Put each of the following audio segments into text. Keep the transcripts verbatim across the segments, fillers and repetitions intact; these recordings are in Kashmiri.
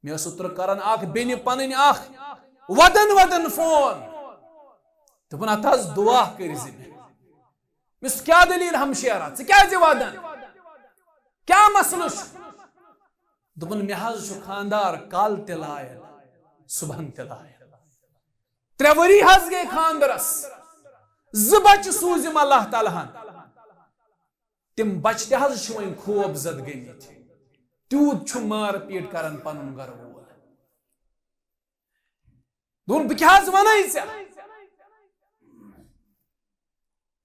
مےٚ ٲس اوترٕ کران اکھ بیٚنہِ پنٕنۍ اکھ ودن ودن فون۔ دوٚپُن، "اتھ حظ دعا کٔرۍ زِ مےٚ۔" مےٚ ووٚنُس، "کیٛاہ دٔلیٖل ہمشیرا؟ ژٕ کیٛازِ ودان؟ کیٛاہ مسلہٕ چھُ؟" دوٚپُن، "مےٚ حظ چھُ خانٛدار کالہٕ تہِ لایان، صُبحن تہِ لایان۔ ترٛےٚ ؤری حظ گٔے خانٛدرس، زٕ بچہٕ سوٗزِم اللہ تعالیٰ ہن۔ تِم بچہٕ تہِ حظ چھِ وۄنۍ خوف زد گٔمٕتۍ۔ تیوٗت چھُ مار پیٖٹ کران پنُن گرٕ وول۔" دوٚپُن، "بہٕ کیٛاہ حظ وَنَے ژےٚ؟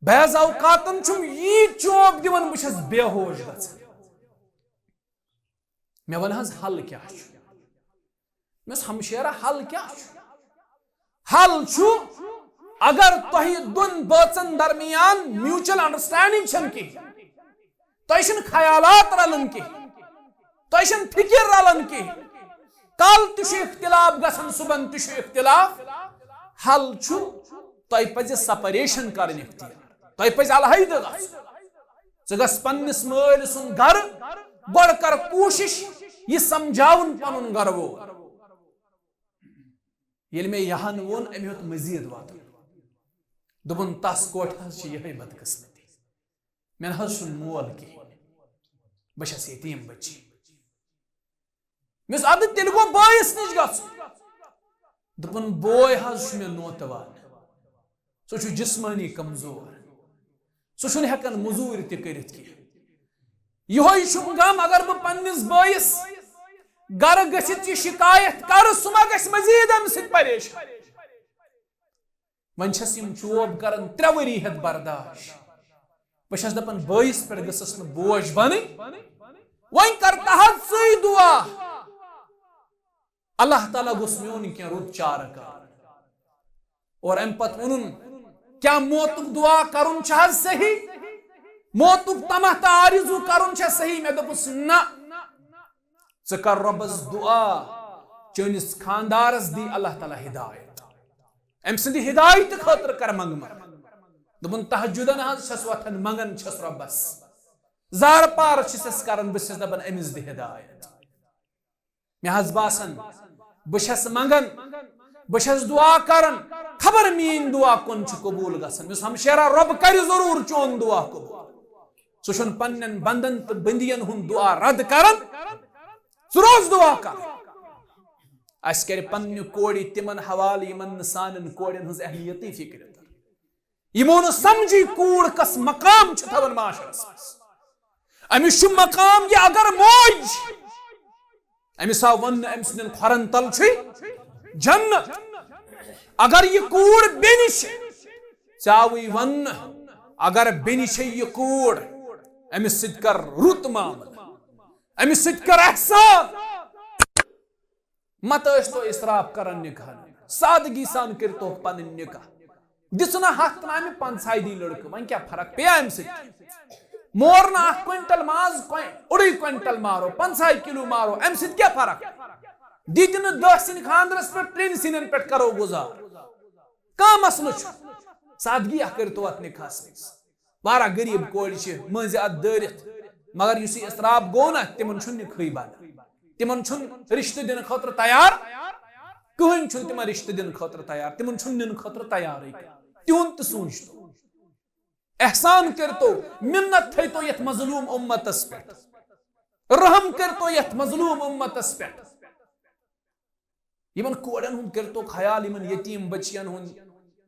بعض اوقاتن چھُم یی چوب دِوان، بہٕ چھَس بے ہوش گژھان۔" مےٚ وَن حظ، حل کیٛاہ چھُ؟ مےٚ ووٚنُس، "ہمشیرا، حل کیٛاہ چھُ؟" حل چھُ، اگر تۄہہِ دۄن بٲژن درمیان mutual understanding چھَنہٕ کِہیٖنۍ، تۄہہِ چھِنہٕ خیالات رلان کِہیٖنۍ، تۄہہِ چھِنہٕ فکر رلان کِہیٖنۍ، کل تہِ چھُ اختلاف گژھان، صُبحن تہِ چھُ اختلاف، حل چھُ، تۄہہِ پزِ separation کرٕنۍ اختیار، تۄہہِ پزِ علیحدٕ گژھُن۔ ژٕ گژھ پننِس مٲلۍ سُنٛد گرٕ، گۄڈٕ کر کوٗشش یہِ سمجھاوُن پنُن گرٕ وول۔ ییٚلہِ مےٚ یہِ ہن ووٚن، أمۍ ہیوٚت مزید وَدُن۔ دوٚپُن، "تس کوٹھِ ہٕنٛز چھِ یِہے بدقسمتی۔ مےٚ نہ حظ چھُنہٕ مول کِہیٖنۍ۔ بہٕ چھَس یتیٖم بچی۔" مےٚ ووٚنُس، "اَدٕ تیٚلہِ گوٚو بٲیِس نِش گژھُن۔" دوٚپُن، "بوے حظ چھُ مےٚ نوتہٕ وان۔ سُہ چھُ جسمٲنی کمزور۔ سُہ چھُنہٕ ہٮ۪کان مٔزوٗرۍ تہِ کٔرِتھ کینٛہہ۔ یِہوٚے چھُم غم، اگر بہٕ پننِس بٲیِس گرٕ گٔژھِتھ یہِ شکایت کرٕ، سُہ ما گژھِ مزید اَمہِ سۭتۍ پریشان؟" وۄنۍ چھَس یِم چوب کران ترٛےٚ ؤری ہٮ۪تھ برداش۔ بہٕ چھَس دَپان، بٲیِس پٮ۪ٹھ گٔژھٕس نہٕ بوج بنٕنۍ۔ وۄنۍ کر تہٕ حظ ژٕے دُعا۔ اللہ تعالیٰ گوٚژھ میون کینٛہہ رُت چارٕ کرُن۔ اور اَمہِ پتہٕ ووٚنُن، کیٛاہ موتُک دُعا کرُن چھُ حظ صحیح؟ موتُک طمع تہٕ آرزوٗ کرُن چھا صحیح؟ مےٚ دوٚپُس، نہ۔ ژٕ کر رۄبس دُعا، چٲنِس خاندارس دی اللہ تعالیٰ ہدایت۔ أمۍ سٕنٛدِ ہدایتہِ خٲطرٕ کر منٛگہٕ منٛگہٕ۔ دوٚپُن، تہجدن حظ چھَس وۄتھان، منٛگان چھَس رۄبس۔ زارٕ پار چھِس أسۍ کران، بہٕ چھَس دَپان، أمِس دِ ہدایت۔ مےٚ حظ باسان، بہٕ چھَس منٛگان، بہٕ چھَس دُعا کران، خبر میٛٲنۍ دُعا کُن چھُ قبوٗل گژھان۔ مےٚ ووٚنُس، ہمشیرا، رۄب کرِ ضروٗر چون دُعا قبوٗل۔ سُہ چھُنہٕ پننٮ۪ن بندن تہٕ بندین ہُنٛد دُعا رد کران، ژٕ روز دُعا کران۔ اَسہِ کرِ پننہِ کورِ تِمن حوالہٕ، یِمن نہٕ سانٮ۪ن کورٮ۪ن ہٕنٛز اہمیتٕے فِکرِ تر۔ یِمو نہٕ سمجھی کوٗر کس مقام چھِ تھاوان معاشرس منٛز۔ أمِس چھُ مقام یہِ، اگر موج، أمِس آو وننہٕ، أمۍ سٕنٛدٮ۪ن کھۄرن تل چھُے جنت۔ اگر یہِ کوٗر بیٚنہِ چھِ، ژےٚ آوٕے وننہٕ، اگر بیٚنہِ چھے یہِ کوٗر، أمِس سۭتۍ کر رُت معاملہٕ، أمِس سۭتۍ کر احسان۔ مت ٲسۍ تو اسراف کران نکاحن، سادگی سان کٔرۍ تو پنٕنۍ نکاح۔ دِژٕ نہ ہتھ ترامہِ، پنٛژاہے دی لڑکہٕ، وۄنۍ کیٛاہ فرق پیٚیہِ امہِ سۭتۍ؟ مور نہ اکھ کوینٹل ماز، کوین-، اوٚڑُے کوینٹل مارو، پنٛژاہے کِلوٗ مارو، امہِ سۭتۍ کیٛاہ فرق؟ دِتۍ نہٕ دہ سِنۍ خانٛدرس پٮ۪ٹھ، ترٛٮ۪ن سِنٮ۪ن پٮ۪ٹھ کرو گُزار۔ کانٛہہ مسلہٕ چھُ۔ سادگی اکھ کٔرۍ تو اتھ نکاحس منٛز۔ واریاہ غریب کورِ چھِ مٔنٛزِ اتھ دٲرِتھ، مگر یُس یہِ اسراف گوٚو نہ، تِمن چھُنہٕ نکاحٕے بنان۔ تِمن چھُنہٕ رشتہٕ دِنہٕ خٲطرٕ تیار، کٕہٕنۍ چھُنہٕ تِمن رشتہٕ دِنہٕ خٲطرٕ تیار، تِمن چھُنہٕ نِنہٕ خٲطرٕ تیارٕے کانٛہہ۔ تِہُنٛد تہِ سوٗنٛچ تو۔ احسان کٔرۍ تو، منت تھٲے تو یتھ مظلوم امتس پٮ۪ٹھ، رحم کٔرۍ تو یتھ مظلوم امتس پٮ۪ٹھ۔ یِمن کورٮ۪ن ہُنٛد کٔرۍ تو خیال، یِمن یتیٖم بچین ہُنٛد،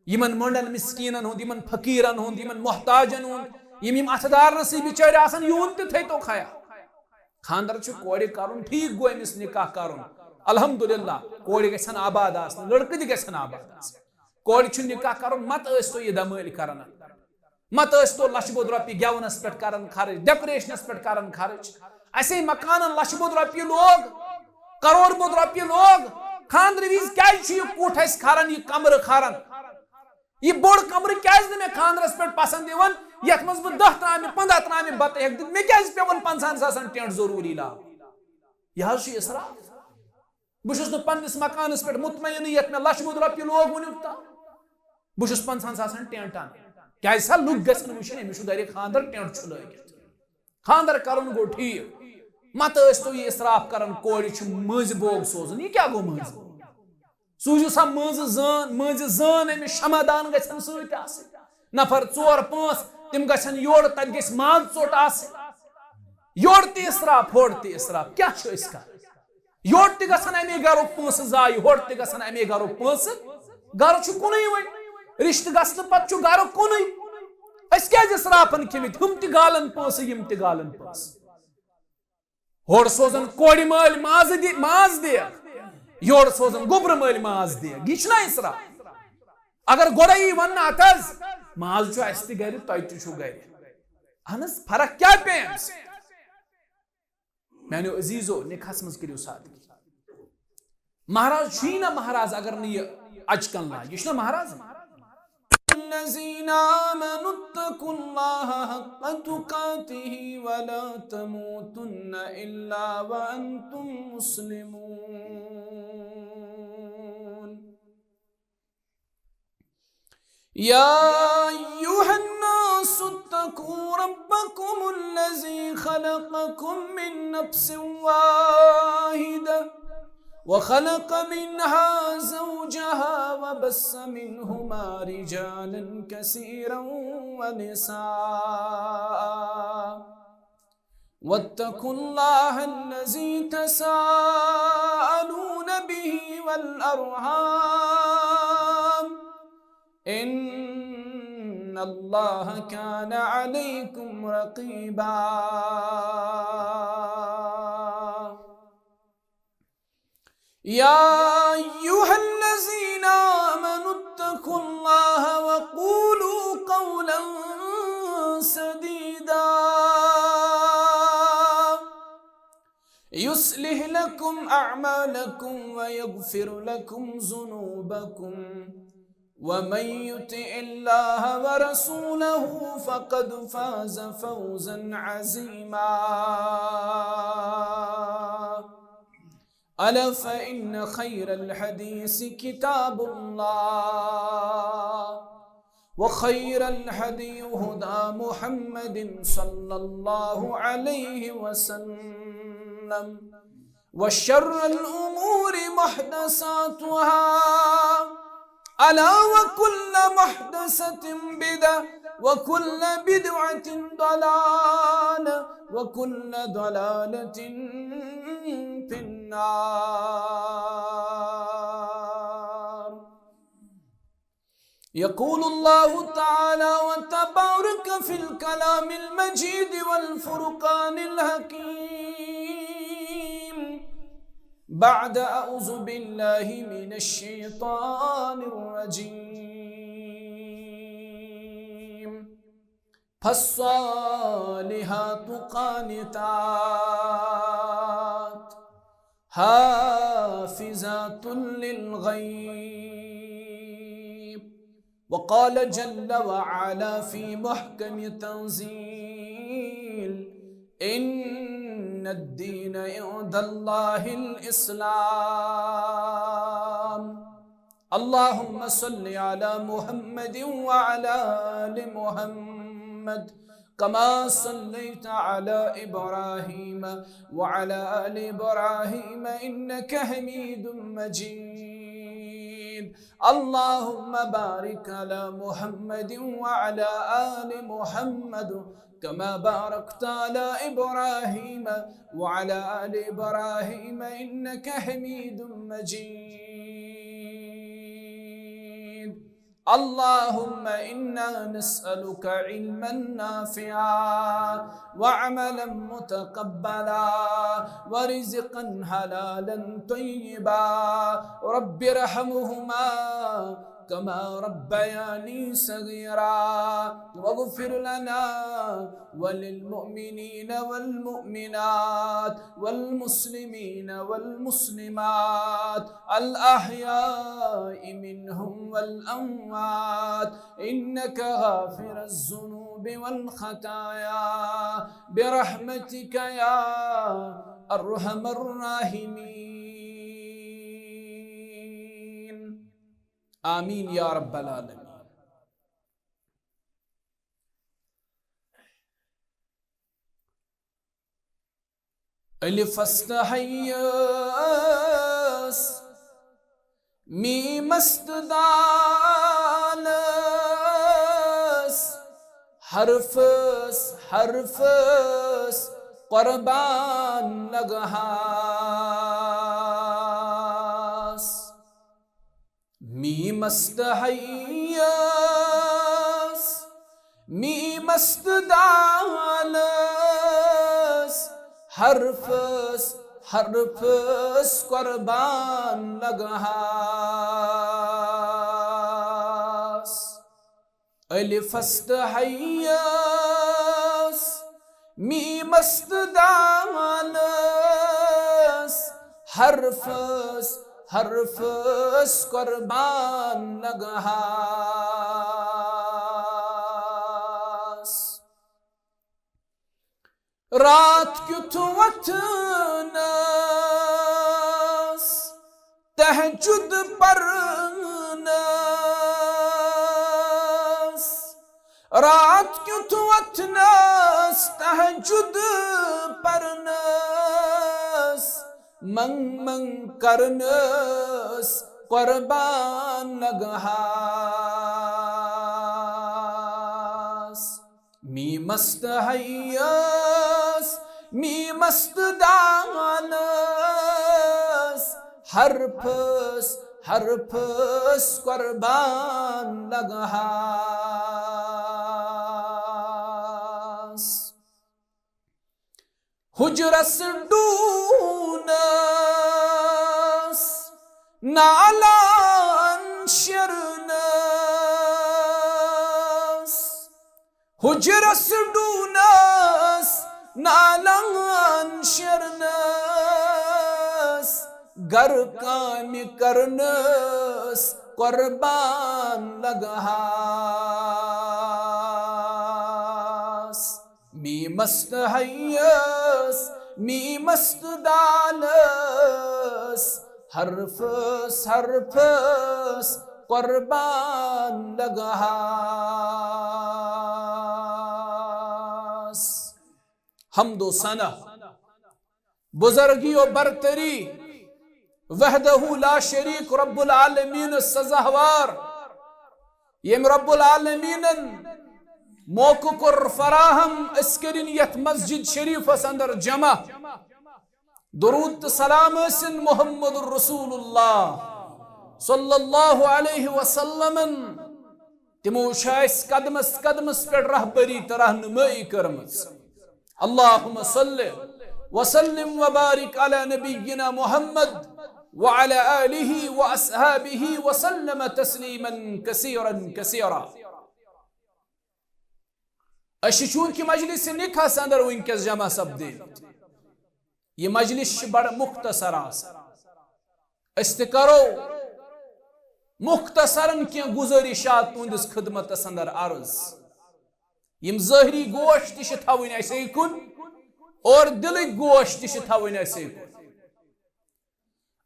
یِمن مۄنڈن مسکیٖنن ہُنٛد، یِمن فقیٖرن ہُنٛد، یِمن محتاجن ہُنٛد، یِم یِم اتھٕ دار نصیٖب بِچٲرۍ آسن، یِہُنٛد تہِ تھٲے تو خیال۔ خانٛدر چھُ کورِ کرُن، ٹھیٖک گوٚو أمِس نکاح کرُن، الحمدللہ، کورِ گژھن آباد آسنہِ، لڑکہٕ تہِ گژھن آباد آسٕنۍ۔ کورِ چھُ نکاح کرُن، مت ٲسۍ تو یہِ دمٲلۍ کران۔ مت ٲسۍ تو لچھِ بوٚد رۄپیہِ گٮ۪ونس پٮ۪ٹھ کران خرٕچ، ڈیکوریشنس پٮ۪ٹھ کران خرٕچ۔ اسے مکانن لچھِ بوٚد رۄپیہِ لوگ، کرور بوٚد رۄپیہِ لوگ، خانٛدرٕ وِزِ کیازِ چھُ یہِ کُٹھ اسہِ کھاران، یہِ کمرٕ کھاران؟ یہِ بوٚڑ کمرٕ کیازِ نہٕ مےٚ خانٛدرس پٮ۪ٹھ پسند یِوان، یتھ منٛز بہٕ دہ ترامہِ، پنٛداہ ترامہِ بتہٕ ہیٚکہٕ دِتھ؟ مےٚ کیازِ پٮ۪وان پنٛژاہن ساسن ٹینٹ ضروٗری لاگُن؟ یہِ حظ چھُ اسراف۔ بہٕ چھُس نہٕ پننِس مکانس پٮ۪ٹھ مطمئنٕے، یتھ مےٚ لچھِ بوٚد رۄپیہِ لوگ وُنیُک تام۔ بہٕ چھُس پنٛژاہن ساسن ٹینٹ انان۔ کیازِ سا لُکھ گژھن وٕچھِنۍ، أمِس چھُ گرِ خانٛدر، ٹینٹ چھُ لٲگِتھ۔ خانٛدر کرُن گوٚو ٹھیٖک، مت ٲسۍ تو یہِ اسراف کران، کورِ چھُ مٲنٛزِ بوگ سوزُن، یہِ کیٛاہ گوٚو مٲنٛزِ بوگ؟ سوٗزِو سا مٲنٛزِ زٲن، مٲنٛزِ زٲن أمِس شمع دان گژھن سۭتۍ آسٕنۍ۔ نفر ژور پانٛژھ تِم گژھن یورٕ، تتہِ گژھِ ماز ژوٚٹ آسٕنۍ۔ یورٕ تہِ اسراف، ہورٕ تہِ اسراف، کیٛاہ چھِ أسۍ کران؟ یورٕ تہِ گژھن امے گرُک پونٛسہٕ ضایع، ہورٕ تہِ گژھن امے گرُک پونٛسہٕ۔ گرٕ چھُ کُنُے وۄنۍ، رشتہٕ گژھنہٕ پتہٕ چھُ گرٕ کُنُے۔ أسۍ کیٛازِ اسرافن کھیٚمٕتۍ؟ ہُم تہِ گالن پونٛسہٕ، یِم تہِ گالن پونٛسہٕ۔ ہورٕ سوزن کورِ مٲلۍ مازٕ دِ-، ماز دیگ، یورٕ سوزن گوٚبرٕ مٲلۍ ماز دیگ۔ یہِ چھُنہ اسراف؟ اگر گۄڈے یی وننہٕ، "اتھ حظ، ماز چھُ اسہِ تہِ گرِ، تۄہہِ تہِ چھُو گرِ"، اہن حظ، فرق کیٛاہ پیٚیہِ امہِ سۭتۍ؟ میانیو عزیزو، نکاحس منٛز کٔرِو سادگی۔ مہراز چھُے نہ مہراز اگر نہٕ یہِ اچکن لاگہِ، یہِ چھُنہ مہراز؟ الذين آمنوا اتقوا الله حق تقاته ولا تموتن إلا وأنتم مسلمون. يا أيها الناس اتقوا ربكم الذي خلقكم من نفس واحدة وخلق منها زوجها وبث منهما رجالا كثيرا ونساء واتقوا الله الذي تساءلون به والأرحام إن الله كان عليكم رقيبا. يا أيها الذين آمنوا اتقوا الله وقولوا قولا سديدا يصلح لكم أعمالكم ويغفر لكم ذنوبكم ومن يطع الله ورسوله فقد فاز فوزا عظيما. ألا فإن خير الحديث كتاب الله وخير الهدي هدى محمد صلى الله عليه وسلم وشر الأمور محدثاتها ألا وكل محدثة بدعة وكل بدعة ضلالة وكل ضلالة في النار. يقول الله تعالى وتبارك في الكلام المجيد والفرقان الحكيم بعد أعوذ بالله من الشيطان الرجيم. فالصالحات قانتات حافظات للغيب. وقال جل وعلا في محكم التنزيل: إن الدين عند الله الإسلام. اللهم صل على محمد وعلى آل محمد كما صليت على إبراهيم وعلى آل إبراهيم إنك حميد مجيد. اللهم بارك على محمد وعلى آل محمد كما باركت على إبراهيم وعلى آل إبراهيم إنك حميد مجيد. اللهم إنا نسألك علما نافعا وعملا متقبلا ورزقا حلالا طيبا. رب ارحمهما كما ربياني صغيرا واغفر لنا وللمؤمنين والمؤمنات والمسلمين والمسلمات الأحياء منهم والأموات إنك غافر الذنوب والخطايا برحمتك يا أرحم الراحمين. آمين يا رب العالمين. الفس تہٕ حیس، میمس تہٕ دالس، حرفس حرفس قربان لگہاس۔ میمس تہٕ حیس، میمس تہٕ دالس، حرفس حرفس قربان لگہاس۔ الفس تہٕ حیس، میمس تہٕ دالس، حرفس حرفس قربان لگہاس۔ رات کیُتھ وۄتھنس، تہجد پرنس، رات کیُتھ وۄتھنس، تہجد پرنس، منگ منگ کرنس قربان لگہاس۔ میمس تہٕ حیس، میمس تہٕ دالس، حرفس حرفس قربان لگہاس۔ حجرس ڈونس، نالان شیرنس، حجرس ڈونس، نالان شیرنس، گرٕ کامہِ کرنس قربان لگہاس۔ میمس تہٕ حیس، میمس تہٕ دالس، حرفس حرفس قربان لگہاس۔ حمد و ثنا بزرگی و برتری وحدہ لا شریک رب العالمین سزاوار، یم رب العالمینن موقع کر فراہم، اس کرن یتھ مسجد شریفس اندر جمع۔ درود تہٕ سلام ٲسِن محمد رسول اللہ صلی اللہ علیہ وسلمن۔ تِمو چھِ اَسہِ قدمس قدمس پٮ۪ٹھ رہبری تہٕ رہنمٲیی کٔرمٕژ۔ اللہم صل وسلم وبارک علی نبینا محمد وعلی آلہ واصحابہ وسلم تسلیما کثیرا کثیرا۔ أسۍ چھِ چوٗنٛکہِ مجلس نکاحس اندر وٕنکیٚس جمع سپدے، یہِ مجلس چھِ بڑٕ مختصر آسان۔ أسۍ تہِ کرو مختصرن کینٛہہ گزٲرشات تُہنٛدِس خدمتس اندر عرض۔ یِم ظٲہری گوش تہِ چھِ تھاوٕنۍ اَسے کُن اور دِلٕکۍ گوش تہِ چھِ تھاوٕنۍ اَسے کُن۔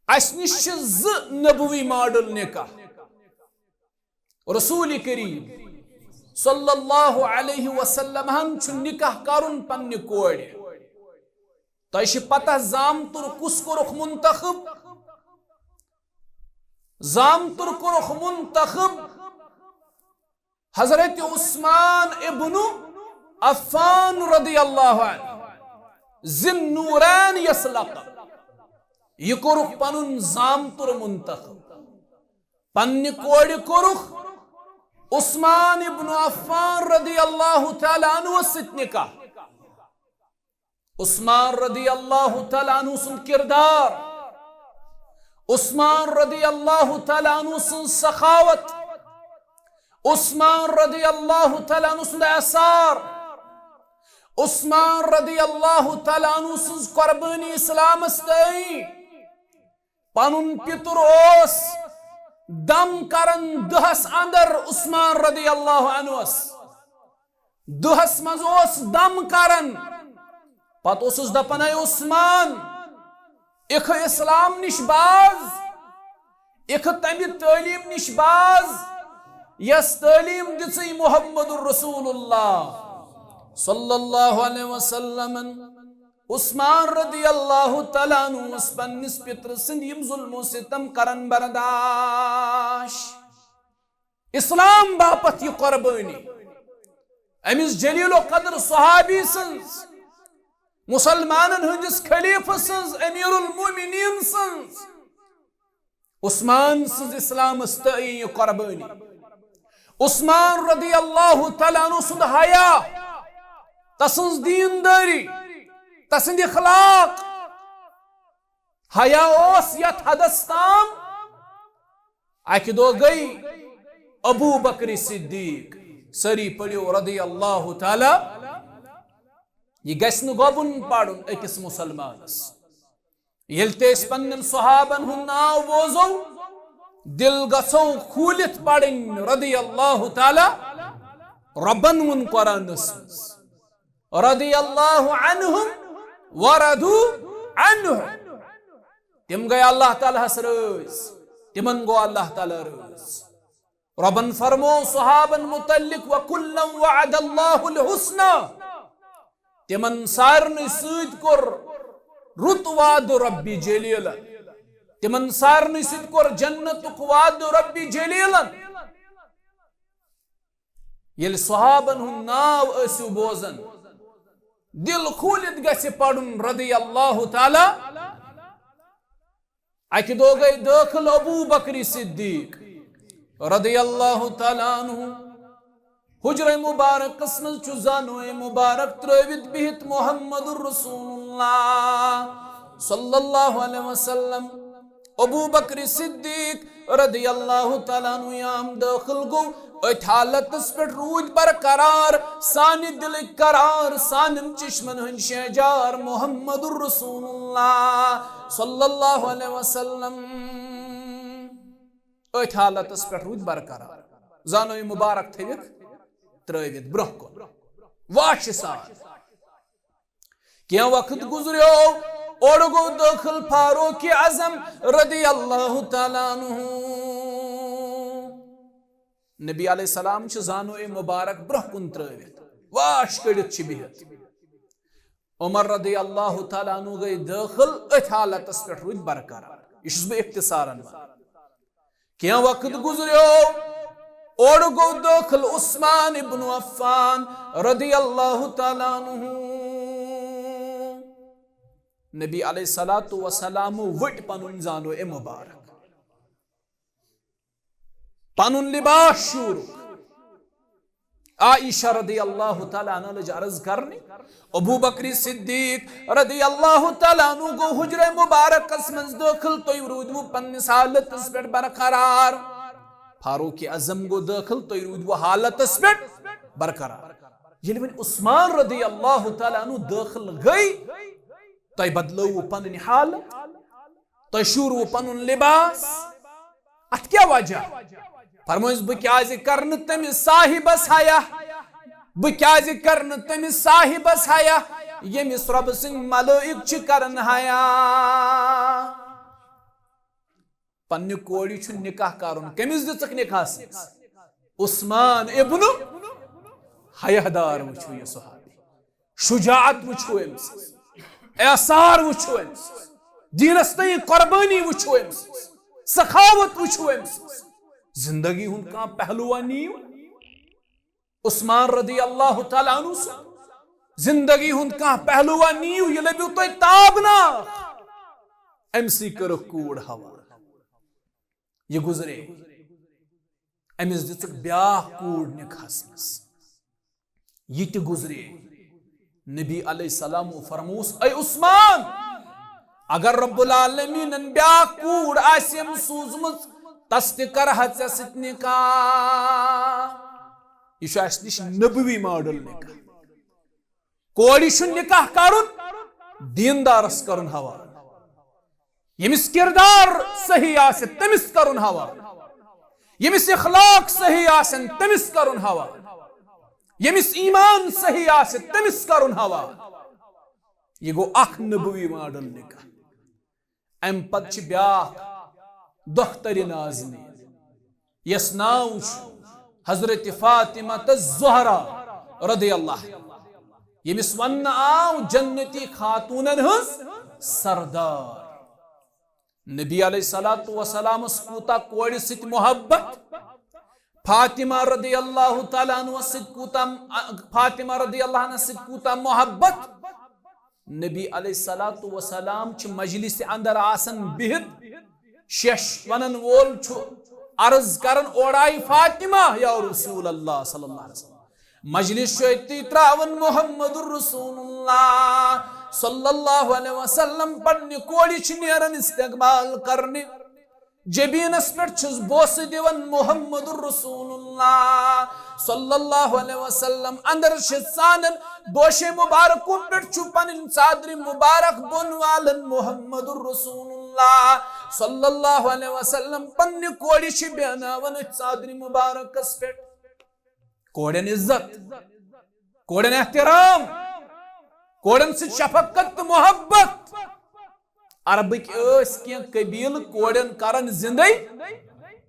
اَسہِ نِش چھِ زٕ نبوی ماڈل نکاح۔ رسول کریم صلی اللہ علیہ وسلم ہن چھُ نکاح کرُن پننہِ کورِ۔ تۄہہِ چھِ پتہ زامتُر کُس کوٚرُکھ منتخب؟ زامتُر کوٚرُکھ منتخب حضرت عثمان ابن عفان رضی اللہ عنہ، ذی النورین یس لقب۔ یہِ کوٚرُکھ پنُن زامتُر منتخب۔ پننہِ کورِ کوٚرُکھ عثمان ابن عفان رضی اللہ تعالیٰ عنہ سۭتۍ نکاح۔ عثمان رضی اللہ تعالیٰ عنہ سُنٛد کردار، عثمان رضی اللہ تعالیٰ عنہ سٕنٛز سخاوت، عثمان رضی اللہ تعالیٰ عنہ سُنٛد اثار، عثمان رضی اللہ تعالیٰ عنہ سٕنٛز قربٲنی اسلامس تام۔ پنُن پِتُر اوس دم کران دہس اندر عثمان رضی اللہ عنہس۔ دہس منٛز اوس دم کران۔ پتہٕ اوسُس دپان، اے عثمان، اِکھ اسلام نِش باز، اِکھ تمہِ تعلیٖم نِش باز، یۄس تعلیٖم دِژٕے محمد رسول اللہ صلی اللہ علیہ وسلمن۔ عثمان رضی اللہ تعالیٰ عنہ اوس پننِس پِترٕ سٕنٛدۍ یِم ظلم و ستم کران برداش۔ اسلام باپتھ یہِ قربٲنی، أمِس جلیل القدر صحابی سٕنٛز، مسلمانن ہٕنٛدِس خلیفہٕ سٕنٛز، امیر المومنین سٕنٛز، عثمان سٕنٛز اسلامس تہٕ یہِ قربٲنی۔ عثمان رضی اللہ تعالیٰ عنہ سُنٛد حیا، تسٕنٛز دیندٲری، تسٕنٛدۍ اخلاق، حیا اوس یتھ حدس تام، اکہِ دۄہ گٔے ابو بکر صدیق، سٲری پٔرِو رضی اللہ تعالیٰ، یہِ گژھِ نہٕ گۄبُن پرُن أکِس مسلمانس۔ ییٚلہِ تہِ أسۍ پننٮ۪ن صحابن ہُنٛد ناو بوزو، دِل گژھو کھوٗلِتھ پرٕنۍ رضی اللہ تعالیٰ۔ رۄبن ووٚن قرآنس منٛز، رضی اللہ عنہم ورضوا عنہ۔ تِم گٔے اللہ تعالیٰ ہس رٲضۍ، تِمن گوٚو اللہ تعالیٰ رٲضۍ۔ رۄبن فرموو صحابن متعلق، وَكُلًّا وَعَدَ اللَّهُ الْحُسْنَى۔ تِمن سارنٕے سۭتۍ کوٚر رُت وعدٕ رۄبِ جلیلن۔ تِمن سارنٕے سۭتۍ کوٚر جنتُک وعدٕ رۄبِ جلیلن۔ ییٚلہِ صحابن ہُنٛد ناو ٲسِو بوزان، دِل کھوٗلِتھ گژھِ پرُن رضی اللہ تعالیٰ۔ اکہِ دۄہ گٔے دٲخل ابو بکر صدیق رضی اللہ تعالیٰ عنہ حجرہ مبارکس منٛز، چھُ زانوے مبارک ترٲوِتھ بِہِتھ محمد رسول اللہ صلی اللہ علیہ وسلم۔ ابو بکر صدیق رضی اللہ تعالیٰ عنہ یام دٲخل گوٚو، أتھۍ حالتس پٮ۪ٹھ روٗدۍ برقرار سانہِ دِلٕکۍ قرار، سانٮ۪ن چشمن ہٕنٛدۍ شیجار محمد رسول اللہ صلی اللہ علیہ وسلم۔ أتھۍ حالتس پٮ۪ٹھ روٗدۍ برقرار، زانوے مبارک تھٲوِکھ ترٲوِتھ برٛونٛہہ کُن واش سان۔ کینٛہہ وقت گُزریو، اورٕ گوٚو دٲخل فاروق اعظم رضی اللہ تعالیٰ عنہ۔ نبی علیہ السلام چھِ زانوے مبارک برٛونٛہہ کُن ترٲوِتھ، واش کٔڑِتھ چھِ بِہِتھ۔ عمر رضی اللہ تعالیٰ عنہ گٔے دٲخل، أتھۍ حالتس پٮ۪ٹھ روٗدۍ برقرار۔ یہِ چھُس بہٕ اختصارن ونان۔ کینٛہہ وقت گُزریو، اورٕ گوٚو دٲخل عثمان ابن عفان رضی اللہ تعالیٰ عنہ۔ نبی علیہ الصلوۃ والسلام ؤٹۍ پنُن زانوے مبارک، پنُن لباس شوٗرُکھ۔ عائشہ رضی اللہ تعالیٰ عنہ لٔج عرض کرنہِ، ابو بکر صدیق رضی اللہ تعالیٰ عنہ گوٚو حجرہ مبارکس منٛز دٲخل، تُہۍ روٗدوٕ پننِس حالتس پٮ۪ٹھ برقرار۔ فاروق اعظم گوٚو دٲخل، تُہۍ روٗدوٕ حالتس پٮ۪ٹھ برقرار۔ ییٚلہِ وۄنۍ عثمان رضی اللہ تعالیٰ عنہ دٲخل گٔے، تۄہہِ بدلٲوٕ پنٕنۍ حالت، تۄہہِ شوٗروٕ پنُن لباس۔ اتھ کیٛاہ وجہ؟ فرمٲیِس، بہٕ کیٛازِ کرٕ نہٕ تٔمِس صاحبس حیا؟ بہٕ کیٛازِ کرٕ نہٕ تٔمِس صاحبس حیا، ییٚمِس رۄبہٕ سٕنٛدۍ ملٲئک چھِ کران حیا؟ پننہِ کورِ چھُ نکاح کرُن، کٔمِس دِژٕکھ نکاحس؟ عثمان ابن حیادار۔ وٕچھِو یہِ صحابی، شجاعت وٕچھِو أمۍ سٕنٛز، ایثار وٕچھِو أمۍ سٕنٛز، دیٖنس تہٕ یہِ قربٲنی وٕچھِو أمۍ سٕنٛز، سخاوت وٕچھِو أمۍ سٕنٛز۔ زندگی ہُنٛد کانٛہہ پہلوٗ نِیِو، عثمان رضی اللہ تعالیٰ عنہ سُنٛد زندگی ہُنٛد کانٛہہ پہلوٗ نِیِو، یہِ لٔبِو تۄہہِ تابناک۔ أمۍ سٕے کٔرٕکھ کوٗر حوالہٕ۔ یہِ گُزرے، أمِس دِژٕکھ بیٛاکھ کوٗر نکاحس منٛز۔ یہِ تہِ گُزرے۔ نبی علیہ السلام فرموس، اے عثمان، اگر رب العالمینن بیٛاکھ کوٗر آسہِ أمۍ سوٗزمٕژ، تس تہِ کرٕ ہا ژےٚ سۭتۍ نکاح۔ یہِ چھُ اَسہِ نِش نبوی ماڈل نکاح۔ کورِ چھُ نکاح کرُن، دیندارس کرُن حوالہٕ۔ ییٚمِس کردار صحیح آسہِ، تٔمِس کرُن حوالہٕ۔ ییٚمِس اخلاق صحیح آسن، تٔمِس کرُن حوالہٕ۔ ییٚمِس ایمان صحیح آسہِ، تٔمِس کرُن حوالہٕ۔ یہِ گوٚو اکھ نبوی ماڈل نکاح۔ امہِ پتہٕ چھِ بیٛاکھ دۄخترِ نازنیٖن، یس ناو چھُ حضرت فاطمہ الزہرا رضی اللہ۔ ییٚمِس وننہٕ آو جنتی خاتوٗنن ہٕنٛز سردار۔ نبی علیہ الصلوۃ والسلامس کوٗتاہ کورِ سۭتۍ محبت، فاطمہ رضی اللہ تعالیٰ عنہ سۭتۍ کوٗتاہ، فاطمہ رضی اللہ عنہ سۭتۍ کوٗتاہ محبت۔ نبی علیہ الصلوۃ والسلام چھِ مجلس اندر آسان بِہِتھ، شیش ونن وول چھُ عرض کران، اورٕ آیہِ فاطمہ، یا رسول اللہ صلی اللہ علیہ وسلم۔ مجلس چھُ أتی تراوان، محمد رسول اللہ صلی اللہ علیہ وسلم پننہِ کورِ چھِ نیران استقبال کرنہِ۔ جبیٖنس پٮ۪ٹھ چھُس بوسہٕ دِوان، محمد رسول اللہ صلی اللہ علیہ وسلم اندر چھِ ژانان، دوشے مبارکو پٮ۪ٹھ چھُ پنٕنۍ ژادرِ مبارک بۄن والان، محمد رسول اللہ صلی اللہ علیہ وسلم پننہِ کورِ چھِ بیہناوان أتھۍ ژادرِ مبارکس پٮ۪ٹھ۔ کورٮ۪ن عزت، کورٮ۪ن احترام، کورٮ۪ن سۭتۍ شفقت تہٕ محبت۔ عربٕکۍ ٲسۍ کینٛہہ قبیٖلہٕ کورٮ۪ن کران زِندَے۔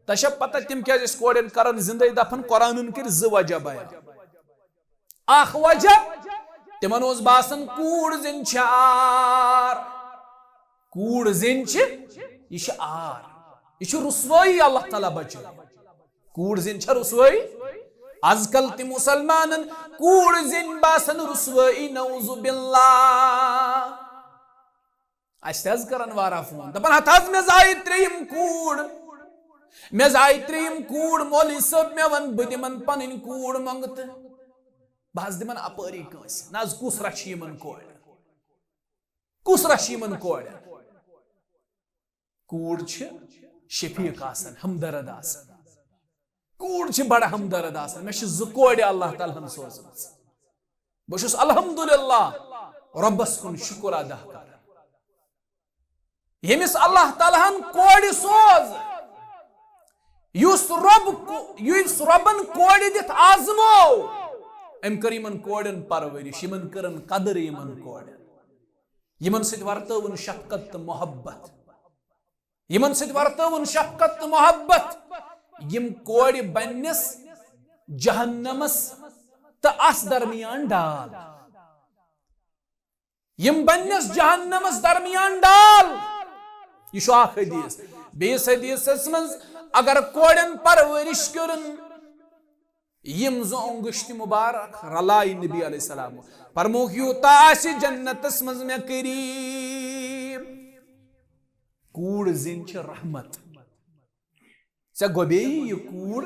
تۄہہِ چھا پتہ تِم کیازِ ٲسۍ کورٮ۪ن کران زِندَے دفن؟ قرآنن کٔرۍ زٕ وجہ بیان۔ اکھ وجہ، تِمن اوس باسان کوٗر زِنۍ چھِ عار۔ کوٗر زِنۍ چھِ، یہِ چھِ عار، یہِ چھِ رسوٲیی، اللہ تعالیٰ بچٲیِن۔ کوٗر زِنۍ چھےٚ رسوٲیی۔ از کل تہِ مسلمانن کوٗر زِنۍ باسان رسوٲیی، نعوذ باللہ۔ اسہِ تہِ حظ کران واریاہ فون، دپان، ہتھ حظ مےٚ زایہِ ترٛیٚیِم کوٗر، مےٚ زایہِ ترٛیٚیِم کوٗر، مولوی صٲب مےٚ وَن بہٕ دِمن پنٕنۍ کوٗر منٛگتہٕ، بہٕ حظ دِمن اپٲری کٲنٛسہِ۔ نہ حظ، کُس رچھِ یِمن کورٮ۪ن؟ کُس رچھِ یِمن کورٮ۪ن؟ کوٗر چھِ شفیق آسان، ہمدرد آسان۔ کوٗر چھِ بڑٕ ہمدرد آسان۔ مےٚ چھِ زٕ کورِ اللہ تعالیٰ ہن سوزمٕژ۔ بہٕ چھُس الحمدللہ رۄبس کُن شُکر ادا کران، ییٚمِس اللہ تعالیٰ ہن کورِ سوز، یُس رۄب کو-، یُس رۄبن کورِ دِتھ آزمو، أمۍ کٔر یِمن کورٮ۪ن پرورش، یِمن کٔرٕن قدر یِمن کورٮ۪ن۔ یِمن سۭتۍ ورتٲوٕن شفقت تہٕ محبت۔ یِمن سۭتۍ ورتٲوٕن شفقت تہٕ محبت۔ یِم کورِ بننس جہنمس تہٕ اتھ درمیان ڈال۔ یِم بننس جہنمس درمیان ڈال۔ یہِ چھُ اکھ حدیث۔ بیٚیِس حدیثس منٛز اگر کورٮ۪ن پرورش کٔرٕن، یِم زٕ اونگشتِ مبارک رلایہِ نبی علیہ السلام۔ فرمووُکھ، یوٗتاہ آسہِ جنتس منٛز مےٚ قریب۔ کوٗر زِنۍ چھِ رحمت۔ ژےٚ گۄبیٚیہِ یہِ کوٗر،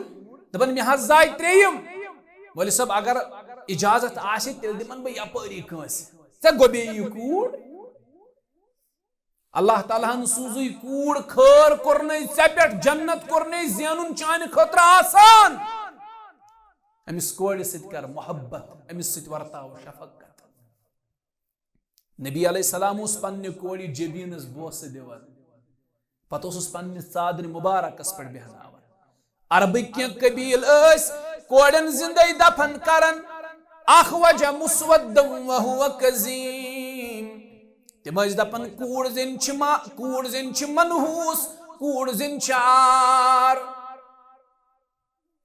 دپان، مےٚ حظ زاے ترٛیٚیِم۔ مولوی صٲب، اگر اجازت آسہِ، تیٚلہِ دِمن بہٕ یپٲری کٲنٛسہِ۔ ژےٚ گۄبیٚیہِ یہِ کوٗر۔ اللہ تعالیٰ ہن سوٗزٕے کوٗر خٲر کوٚرنَے ژےٚ پٮ۪ٹھ، جنت کوٚرنَے زینُن چانہِ خٲطرٕ آسان۔ أمِس کورِ سۭتۍ کر محبت، أمِس سۭتۍ ورتاو شفقت۔ نبی علیہ السلام اوس پننہِ کورِ جبیٖنس بوسہٕ دِوان، پتہٕ اوسُس پننہِ ژادرِ مبارکس پٮ۪ٹھ بیہناوان۔ عربٕکۍ کینٛہہ قبیٖل ٲسۍ کورٮ۪ن زِندَے دفن کران۔ اکھ وجہ مسودم وہو کظیم۔ تِم ٲسۍ دپان، کوٗر زِنۍ چھِ ما-، کوٗر زِنۍ چھِ منحوس، کوٗر زِنۍ چھِ عار،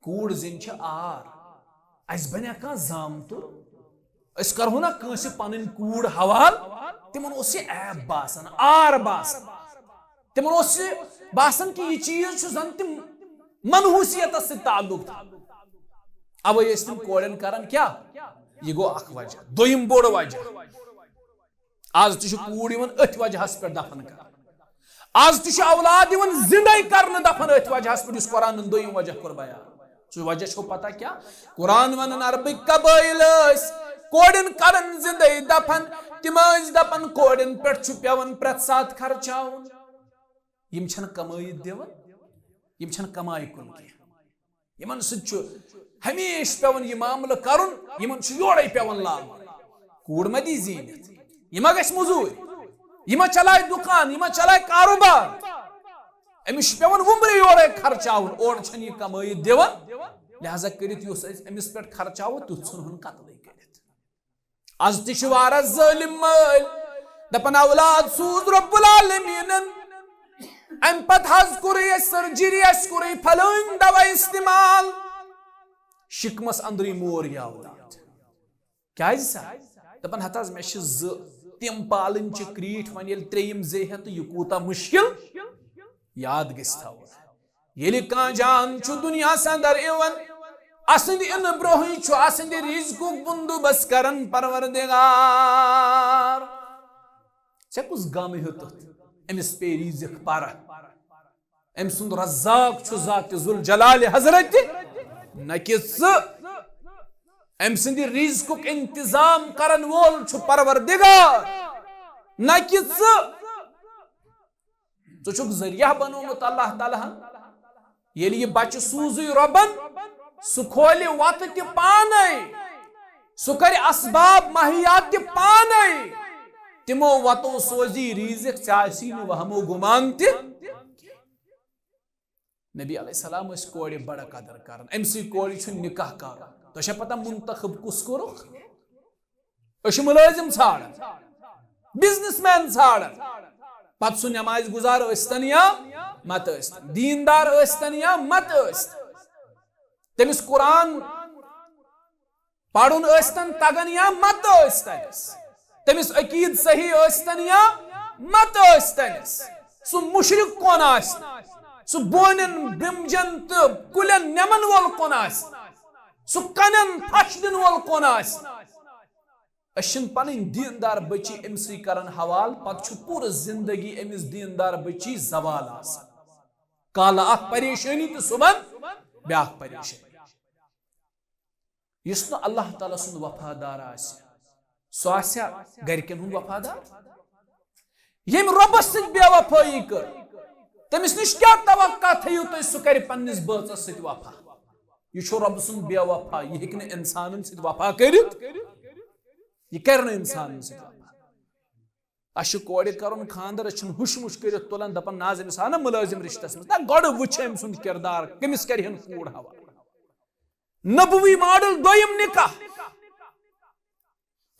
کوٗر زِنۍ چھِ عار۔ اسہِ بنیا کانٛہہ زامتُر؟ أسۍ کرہو نا کٲنٛسہِ پنٕنۍ کوٗر حوال، تِمن اوس یہِ عیب باسان، عار باسان۔ تِمن اوس یہِ باسان کہِ یہِ چیٖز چھُ زن تہِ منحوسیتس سۭتۍ تعلق تھاوان۔ اوے ٲسۍ تِم کورٮ۪ن کران کیٛاہ؟ یہِ گوٚو اکھ وجہ۔ دوٚیِم بوٚڑ وجہ، از تہِ چھِ کوٗر یِوان أتھۍ وجہس پٮ۪ٹھ دفن کرنہٕ۔ از تہِ چھِ اولاد یِوان زِندَے کرنہٕ دفن أتھۍ وجہس پٮ۪ٹھ، یُس قرآنن دوٚیِم وجہ کوٚر بیان۔ سُہ وجہ چھو پتہ کیٛاہ؟ قرآن ونان، عربٕکۍ قبٲیل ٲسۍ کورٮ۪ن کران زِندَے دفن، تِم ٲسۍ دپان کورٮ۪ن پٮ۪ٹھ چھُ پٮ۪وان پرٛٮ۪تھ ساتہٕ خرچاوُن۔ یِم چھِنہٕ کمٲیِتھ دِوان، یِم چھِنہٕ کمایہِ کُن کینٛہہ۔ یِمن سۭتۍ چھُ ہمیشہِ پٮ۪وان یہِ معاملہٕ کرُن، یِمن چھُ یورے پٮ۪وان لاگُن۔ کوٗر ما دی زیٖنِتھ؟ یہِ ما گژھِ مٔزوٗرۍ؟ یہِ ما چلایہِ دُکان؟ یہِ ما چلایہِ کاروبار؟ أمِس چھُ پٮ۪وان وُمبرِ یورے خرچاوُن، اورٕ چھَنہٕ یہِ کمٲیِتھ دِوان۔ لہذا کٔرِتھ یُس أسۍ أمِس پٮ۪ٹھ خرچاوو، تیُتھ ژھٕنہون قتلٕے کٔرِتھ۔ از تہِ چھِ واریاہ ظٲلِم مٲلۍ دپان، اولاد سوٗز رب العالمیٖنن، امہِ پتہٕ حظ کوٚرُے اسہِ سرجری، اسہِ کوٚرُے پھلٲنۍ دوا استعمال، شِکمس اندرٕے مور یہِ اولاد۔ کیازِ سا؟ دپان ہتہٕ حظ مےٚ چھِ زٕ، تِم پالٕنۍ چھِ کریٖٹھۍ، وۄنۍ ییٚلہِ ترٛیٚیِم زیٚیہِ ہا تہٕ یہِ کوٗتاہ مُشکِل، یاد گژھِ تھاوُن۔ ییٚلہِ کانٛہہ جان چھُ دُنیاہَس اندر یِوان، اسٕنٛدِ یِنہٕ برونٛہٕے چھُ اسٕنٛدِ رِزقُک بندوبست کران پروردگار۔ ژےٚ کُس غم ہیوٚتُتھ؟ أمِس پے رِزق پرٕ۔ أمۍ سُنٛد رزاق چھُ ذات ذوالجلال حضرت، نہ کہِ ژٕ۔ أمۍ سٕنٛدِ رِزقُک انتظام کرن وول چھُ پروردگار، نہ کہِ ژٕ۔ ژٕ چھُکھ ذٔریعہٕ بنوومُت اللہ تعالیٰ ہن۔ ییٚلہِ یہِ بچہٕ سوٗزٕے رۄبن، سُہ کھولہِ وتہٕ تہِ پانے، سُہ کرِ اسباب مہیا تہِ پانے۔ تِمو وتو سوزی رِزق، ژےٚ آسی نہٕ وہمو گُمان تہِ۔ نبی علیہ السلام ٲسۍ کورِ بڑٕ قدر کران، أمۍ سٕے کورِ چھُ نکاح کرُن۔ تۄہہِ چھا پتہ منتخب کُس کوٚرُکھ؟ أسۍ چھِ مُلٲزِم ژھانڈان، بزنس مین ژھانڈان، پتہٕ سُہ نماز گزار ٲسۍتن یا مت ٲسۍتن، دیندار ٲسۍتن یا مت ٲسۍتن، تٔمِس قرآن پرُن ٲسۍتن تگان یا مت ٲسۍتنس، تٔمِس عقیٖد صحیح ٲسۍتن یا مت ٲسۍتنس، سُہ مُشرِک کون آسہِ، سُہ بونٮ۪ن بیمجن تہٕ کُلٮ۪ن نٮ۪من وول کون آسہِ، سُہ کنٮ۪ن پھش دِنہٕ وول کون آسہِ۔ أسۍ چھِنہٕ پنٕنۍ دیندار بچی أمۍ سٕے کران حوالہٕ، پتہٕ چھُ پوٗرٕ زندگی أمِس دیندار بچی زوال آسان۔ کالہٕ اکھ پریشٲنی تہٕ صُبحن بیاکھ پریشٲنی۔ یُس نہٕ اللہ تعالیٰ سُنٛد وفادار آسہِ، سُہ آسیا گرِکٮ۪ن ہُنٛد وفادار؟ ییٚمۍ رۄبس سۭتۍ بے وفٲیی کٔر، تٔمِس نِش کیٛاہ توقع تھٲیِو تُہۍ، سُہ کرِ پننِس بٲژس سۭتۍ وفا؟ یہِ چھُ رۄبہٕ سُنٛد بے وفا، یہِ ہیٚکہِ نہٕ انسانن سۭتۍ وفا کٔرِتھ، یہِ کرِ نہٕ انسانن سۭتۍ وفا۔ اسہِ چھُ کورِ کرُن خانٛدر، أسۍ چھِنہٕ ہُش مُش کٔرِتھ تُلان، دپان نہ حظ أمِس آو نہ مُلٲزِم رِشتس منٛز۔ نہ، گۄڈٕ وٕچھ أمۍ سُنٛد کردار، کٔمِس کرِ ہن کوٗر حوالہٕ۔ نبوی ماڈل دوٚیِم نکاح۔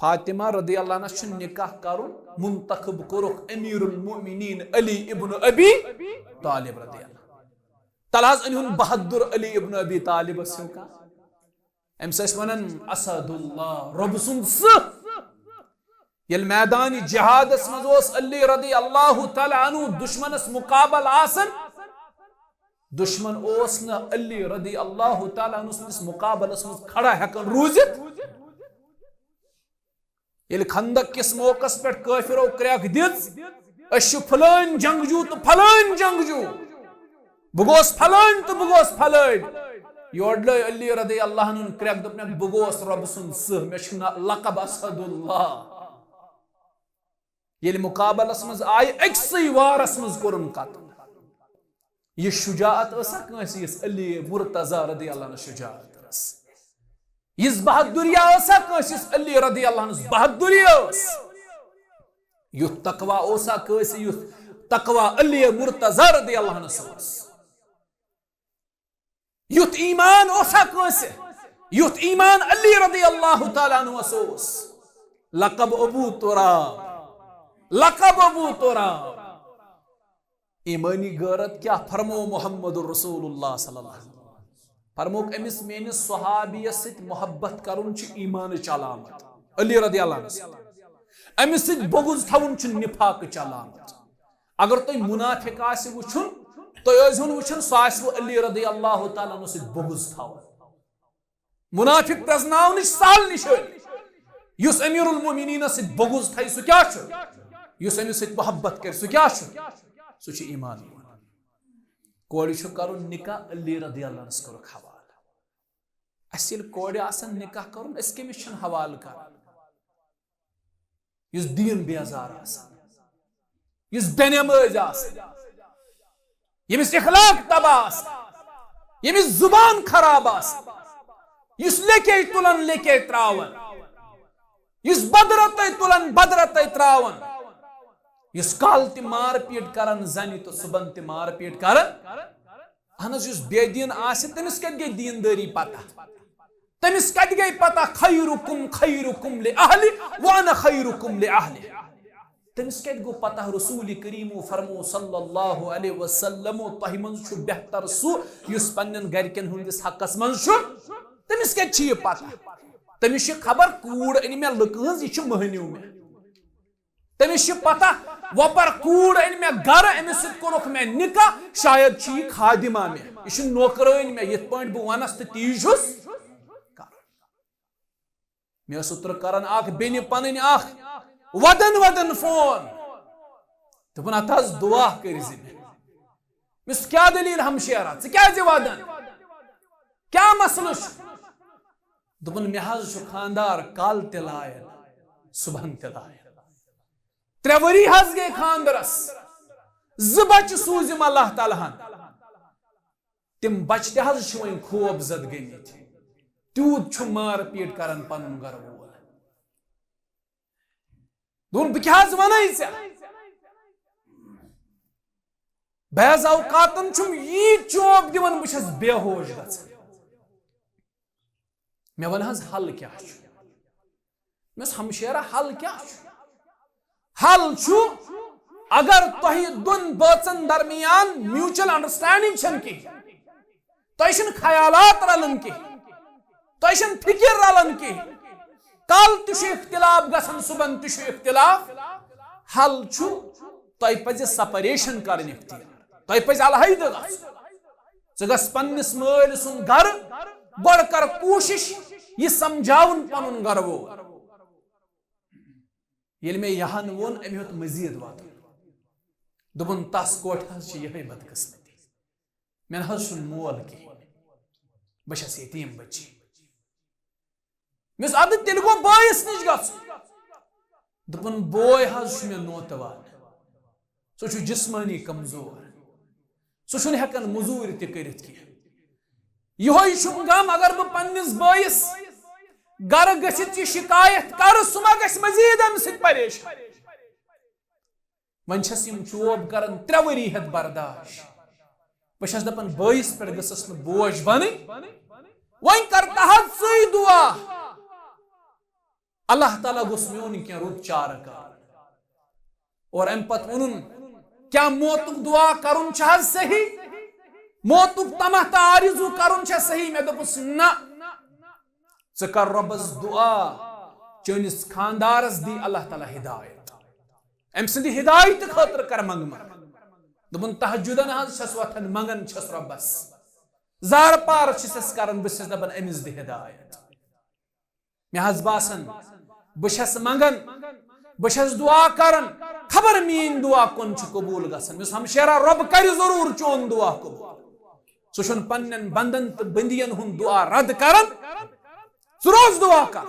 فاطمہ رضی اللہ عنہس چھُ نکاح کرُن، منتخب کوٚرُکھ امیر المؤمنین علی ابن ابی طالب رضی اللہ۔ تلہٕ حظ أنۍ ہُن بہادر علی ابن ابی طالبس ہیوٗ کانٛہہ۔ أمِس ٲسۍ ونان اسد اللہ، رۄبہٕ سُنٛد سٕہہ۔ ییٚلہِ میدان جہادس منٛز اوس علی رضی اللہ تعالیٰ عنہ دشمنس مقابل آسان، دشمن اوس نہٕ علی رضی اللہ تعالیٰ عنہ سٕنٛدِس مقابلس منٛز کھڑا ہٮ۪کان روٗزِتھ۔ ییٚلہِ خندق کِس موقعس پٮ۪ٹھ کٲفرو کرٛٮ۪کھ دِژ، أسۍ چھِ فلٲنۍ جنگجوٗ تہٕ فلٲنۍ جنگجوٗ، بہٕ گوس فلٲنۍ تہٕ بہٕ گوس فلٲنۍ۔ یورٕ لٲج علی رضی اللہ عنہُن کرٛٮ۪کھ، دوٚپنَکھ، "بہٕ گوس رۄبہٕ سُنٛد سٕہہ، مےٚ چھُ ناو لقب اسد اللہ۔" ییٚلہِ مقابلس منٛز آیہِ، أکسٕے وارس منٛز کوٚرُن قتل۔ یہِ شجاعت ٲسا کٲنٛسہِ یِژھ علی مرتضی رضی اللہ عنہ شجاعت ٲس؟ یِژھ بہادری ٲسا کٲنٛسہِ یِژھ علی رضی اللہ عنہس بہادری ٲس؟ یُتھ تقوی اوسا کٲنٛسہِ یُتھ تقوی علی مرتضی رضی اللہ عنہس اوس؟ یُتھ ایمان اوسا کٲنٛسہِ یُتھ ایمان علی رضی اللہ تعالیٰ عنہس اوس؟ لقب ابو تراب، لقب ابو تراب۔ ایمانی غیرت کیا؟ فرمو محمد رسول اللہ صلی اللہ علیہ وسلم۔ فرموک، أمِس میٲنِس صحابیس سۭتۍ محبت کرُن چھُ ایمانٕچ علامت۔ علی رضی اللہ عنہ سۭتۍ، أمِس سۭتۍ بغض تھاوُن چھُ نفاقٕچ علامت۔ اگر تۄہہِ منافق آسہِ وٕچھُن، تُہۍ ٲسۍزِہون وٕچھان سُہ آسہِ وۄنۍ علی رضی اللہ تعالیٰ عنہ سۭتۍ بغض تھاوان۔ منافق پرزناونٕچ سہل نشٲنی۔ یُس امیر المومنینس سۭتۍ بغض تھایہِ، سُہ کیٛاہ چھُ؟ یُس أمِس سۭتۍ محبت کرِ، سُہ کیٛاہ چھُ؟ سُہ چھُ ایمان۔ کورِ چھُ کرُن نکاح، علی رضی اللہ عنہس کوٚرُکھ حوالہٕ۔ اسہِ ییٚلہِ کورِ آسن نکاح کرُن، أسۍ کٔمِس چھِن حوالہٕ کران؟ یُس دیٖن بیزار آسہِ، یُس بے نمٲز آسہِ، ییٚمِس اخلاق تباہ آسہِ، ییٚمِس زُبان خراب آسہِ، یُس لیٚکے تُلان لیٚکے ترٛاوان، یُس بدرتے تُلان بدرتے ترٛاوان، یُس کالہٕ تہِ مار پیٖٹ کران زنہِ تہٕ صُبحن تہِ مار پیٖٹ کران۔ اہن حظ، یُس بے دیٖن آسہِ، تٔمِس کتہِ گٔے دیٖندٲری پتہ؟ تٔمِس کتہِ گٔے پتہ، "خیرکم خیرکم لأہلہ وانا خیرکم لأہلہ"؟ تٔمِس کتہِ گوٚو پتہ، رسول کریٖمو فرمو صلی اللہ علیہ وسلمو، "تۄہہِ منٛز چھُ بہتر سُہ یُس پننٮ۪ن گرِکٮ۪ن ہٕنٛدِس حقس منٛز چھُ"؟ تٔمِس کتہِ چھِ یہِ پتہ؟ تٔمِس چھِ خبر کوٗر أنۍ مےٚ لُکہٕ ہٕنٛز، یہِ چھِ مٔہنیو مےٚ۔ تٔمِس چھِ پتہ، وۄپر کوٗر أنۍ مےٚ گرٕ، أمِس سۭتۍ کوٚرُکھ مےٚ نکاح، شاید چھِ یہِ خادمہ مےٚ، یہِ چھِ نوکرٲنۍ مےٚ، یِتھ پٲٹھۍ بہٕ ونس تہٕ تی چھُس کران۔ مےٚ ٲس اوترٕ کران اکھ بیٚنہِ پنٕنۍ اکھ ودن ودن فون، دوٚپُن، "اتھ حظ دعا کٔرۍ زِ مےٚ۔" مےٚ ووٚنُس، "کیٛاہ دٔلیٖل ہمشیرا، ژٕ کیٛازِ ودان؟ کیٛاہ مسلہٕ چھُ؟" دوٚپُن، "مےٚ حظ چھُ خانٛدار، کالہٕ تہِ لایَن، صُبحن تہِ لایَن۔ ترٛےٚ ؤری حظ گٔے خانٛدرس، زٕ بچہٕ سوٗزِم اللہ تعالیٰ ہن۔ تِم بچہٕ تہِ حظ چھِ وۄنۍ خوف زد گٔمٕتۍ۔ تیوٗت چھُ مار پیٖٹ کران پنُن گرٕ وول۔" دوٚپُن، "بہٕ کیٛاہ حظ وَنَے ژےٚ؟ بعض اوقاتن چھُم یی چوب دِوان، بہٕ چھَس بے ہوش گژھان۔" مےٚ وَن حظ، حل کیٛاہ چھُ؟ مےٚ ووٚنُس، "ہمشیرا، حل کیٛاہ چھُ؟" حل چھُ، اگر تۄہہِ دۄن بٲژن درمیان mutual understanding چھَنہٕ کِہیٖنۍ، تۄہہِ چھِنہٕ خیالات رلان کِہیٖنۍ، تۄہہِ چھَنہٕ فِکر رلان کِہیٖنۍ، کل تہِ چھُ اختلاف گژھان، صُبحن تہِ چھُ اختلاف، حل چھُ، تۄہہِ پزِ separation کرٕنۍ اختیار، تۄہہِ پزِ علیحدٕ گژھُن۔ ژٕ گژھ پننِس مٲلۍ سُنٛد گرٕ، گۄڈٕ کر کوٗشش یہِ سمجھاوُن پنُن گرٕ وول۔ ییٚلہِ مےٚ یہِ ہن ووٚن، أمۍ ہیوٚت مزید وَدُن۔ دوٚپُن، "تس کۄٹھِ حظ چھِ یِہے بدقسمتی۔ مےٚ نہ حظ چھُنہٕ مول کِہیٖنۍ۔ بہٕ چھَس یتیٖم بچی۔" مےٚ ووٚنُس، "اَدٕ تیٚلہِ گوٚو بٲیِس نِش گژھُن۔" دوٚپُن، "بوے حظ چھُ مےٚ نوتہٕ وان۔ سُہ چھُ جسمٲنی کمزور۔ سُہ چھُنہٕ ہٮ۪کان مٔزوٗرۍ تہِ کٔرِتھ کینٛہہ۔ یِہوٚے چھُم غم، اگر بہٕ پننِس بٲیِس گرٕ گٔژھِتھ یہِ شکایت کرٕ، سُہ ما گژھِ مزید امہِ سۭتۍ پریشان؟" وۄنۍ چھَس یِم چوب کران ترٛےٚ ؤری ہٮ۪تھ برداش۔ بہٕ چھَس دَپان، بٲیِس پٮ۪ٹھ گٔژھٕس نہٕ بوج بنٕنۍ۔ وۄنۍ کر تہٕ حظ ژٕے دُعا۔ اللہ تعالیٰ گوٚژھ میون کینٛہہ رُت چارٕ کرُن۔ اور اَمہِ پتہٕ ووٚنُن، کیٛاہ موتُک دُعا کرُن چھا حظ صحیح؟ موتُک طمع تہٕ آرزوٗ کرُن چھا صحیح؟ مےٚ دوٚپُس، نہ۔ ژٕ کر رۄبس دُعا، چٲنِس خاندارس دی اللہ تعالیٰ ہدایت۔ أمۍ سٕنٛدِ ہدایتہٕ خٲطرٕ کر منٛگہٕ منٛگہٕ۔ دوٚپُن، تہجدن حظ چھَس وۄتھان، منٛگان چھَس رۄبس۔ زارٕ پار چھِس أسۍ کران، بہٕ چھَس دَپان، أمِس دِ ہدایت۔ مےٚ حظ باسان، بہٕ چھَس منٛگان، بہٕ چھَس دُعا کران، خبر میٛٲنۍ دُعا کُن چھُ قبوٗل گژھان۔ مےٚ ووٚنُس، ہمشیرا، رۄب کرِ ضروٗر چون دُعا قبوٗل۔ سُہ چھُنہٕ پننٮ۪ن بندن تہٕ بندین ہُنٛد دُعا رد کران۔ ژٕ روز دُعا کر۔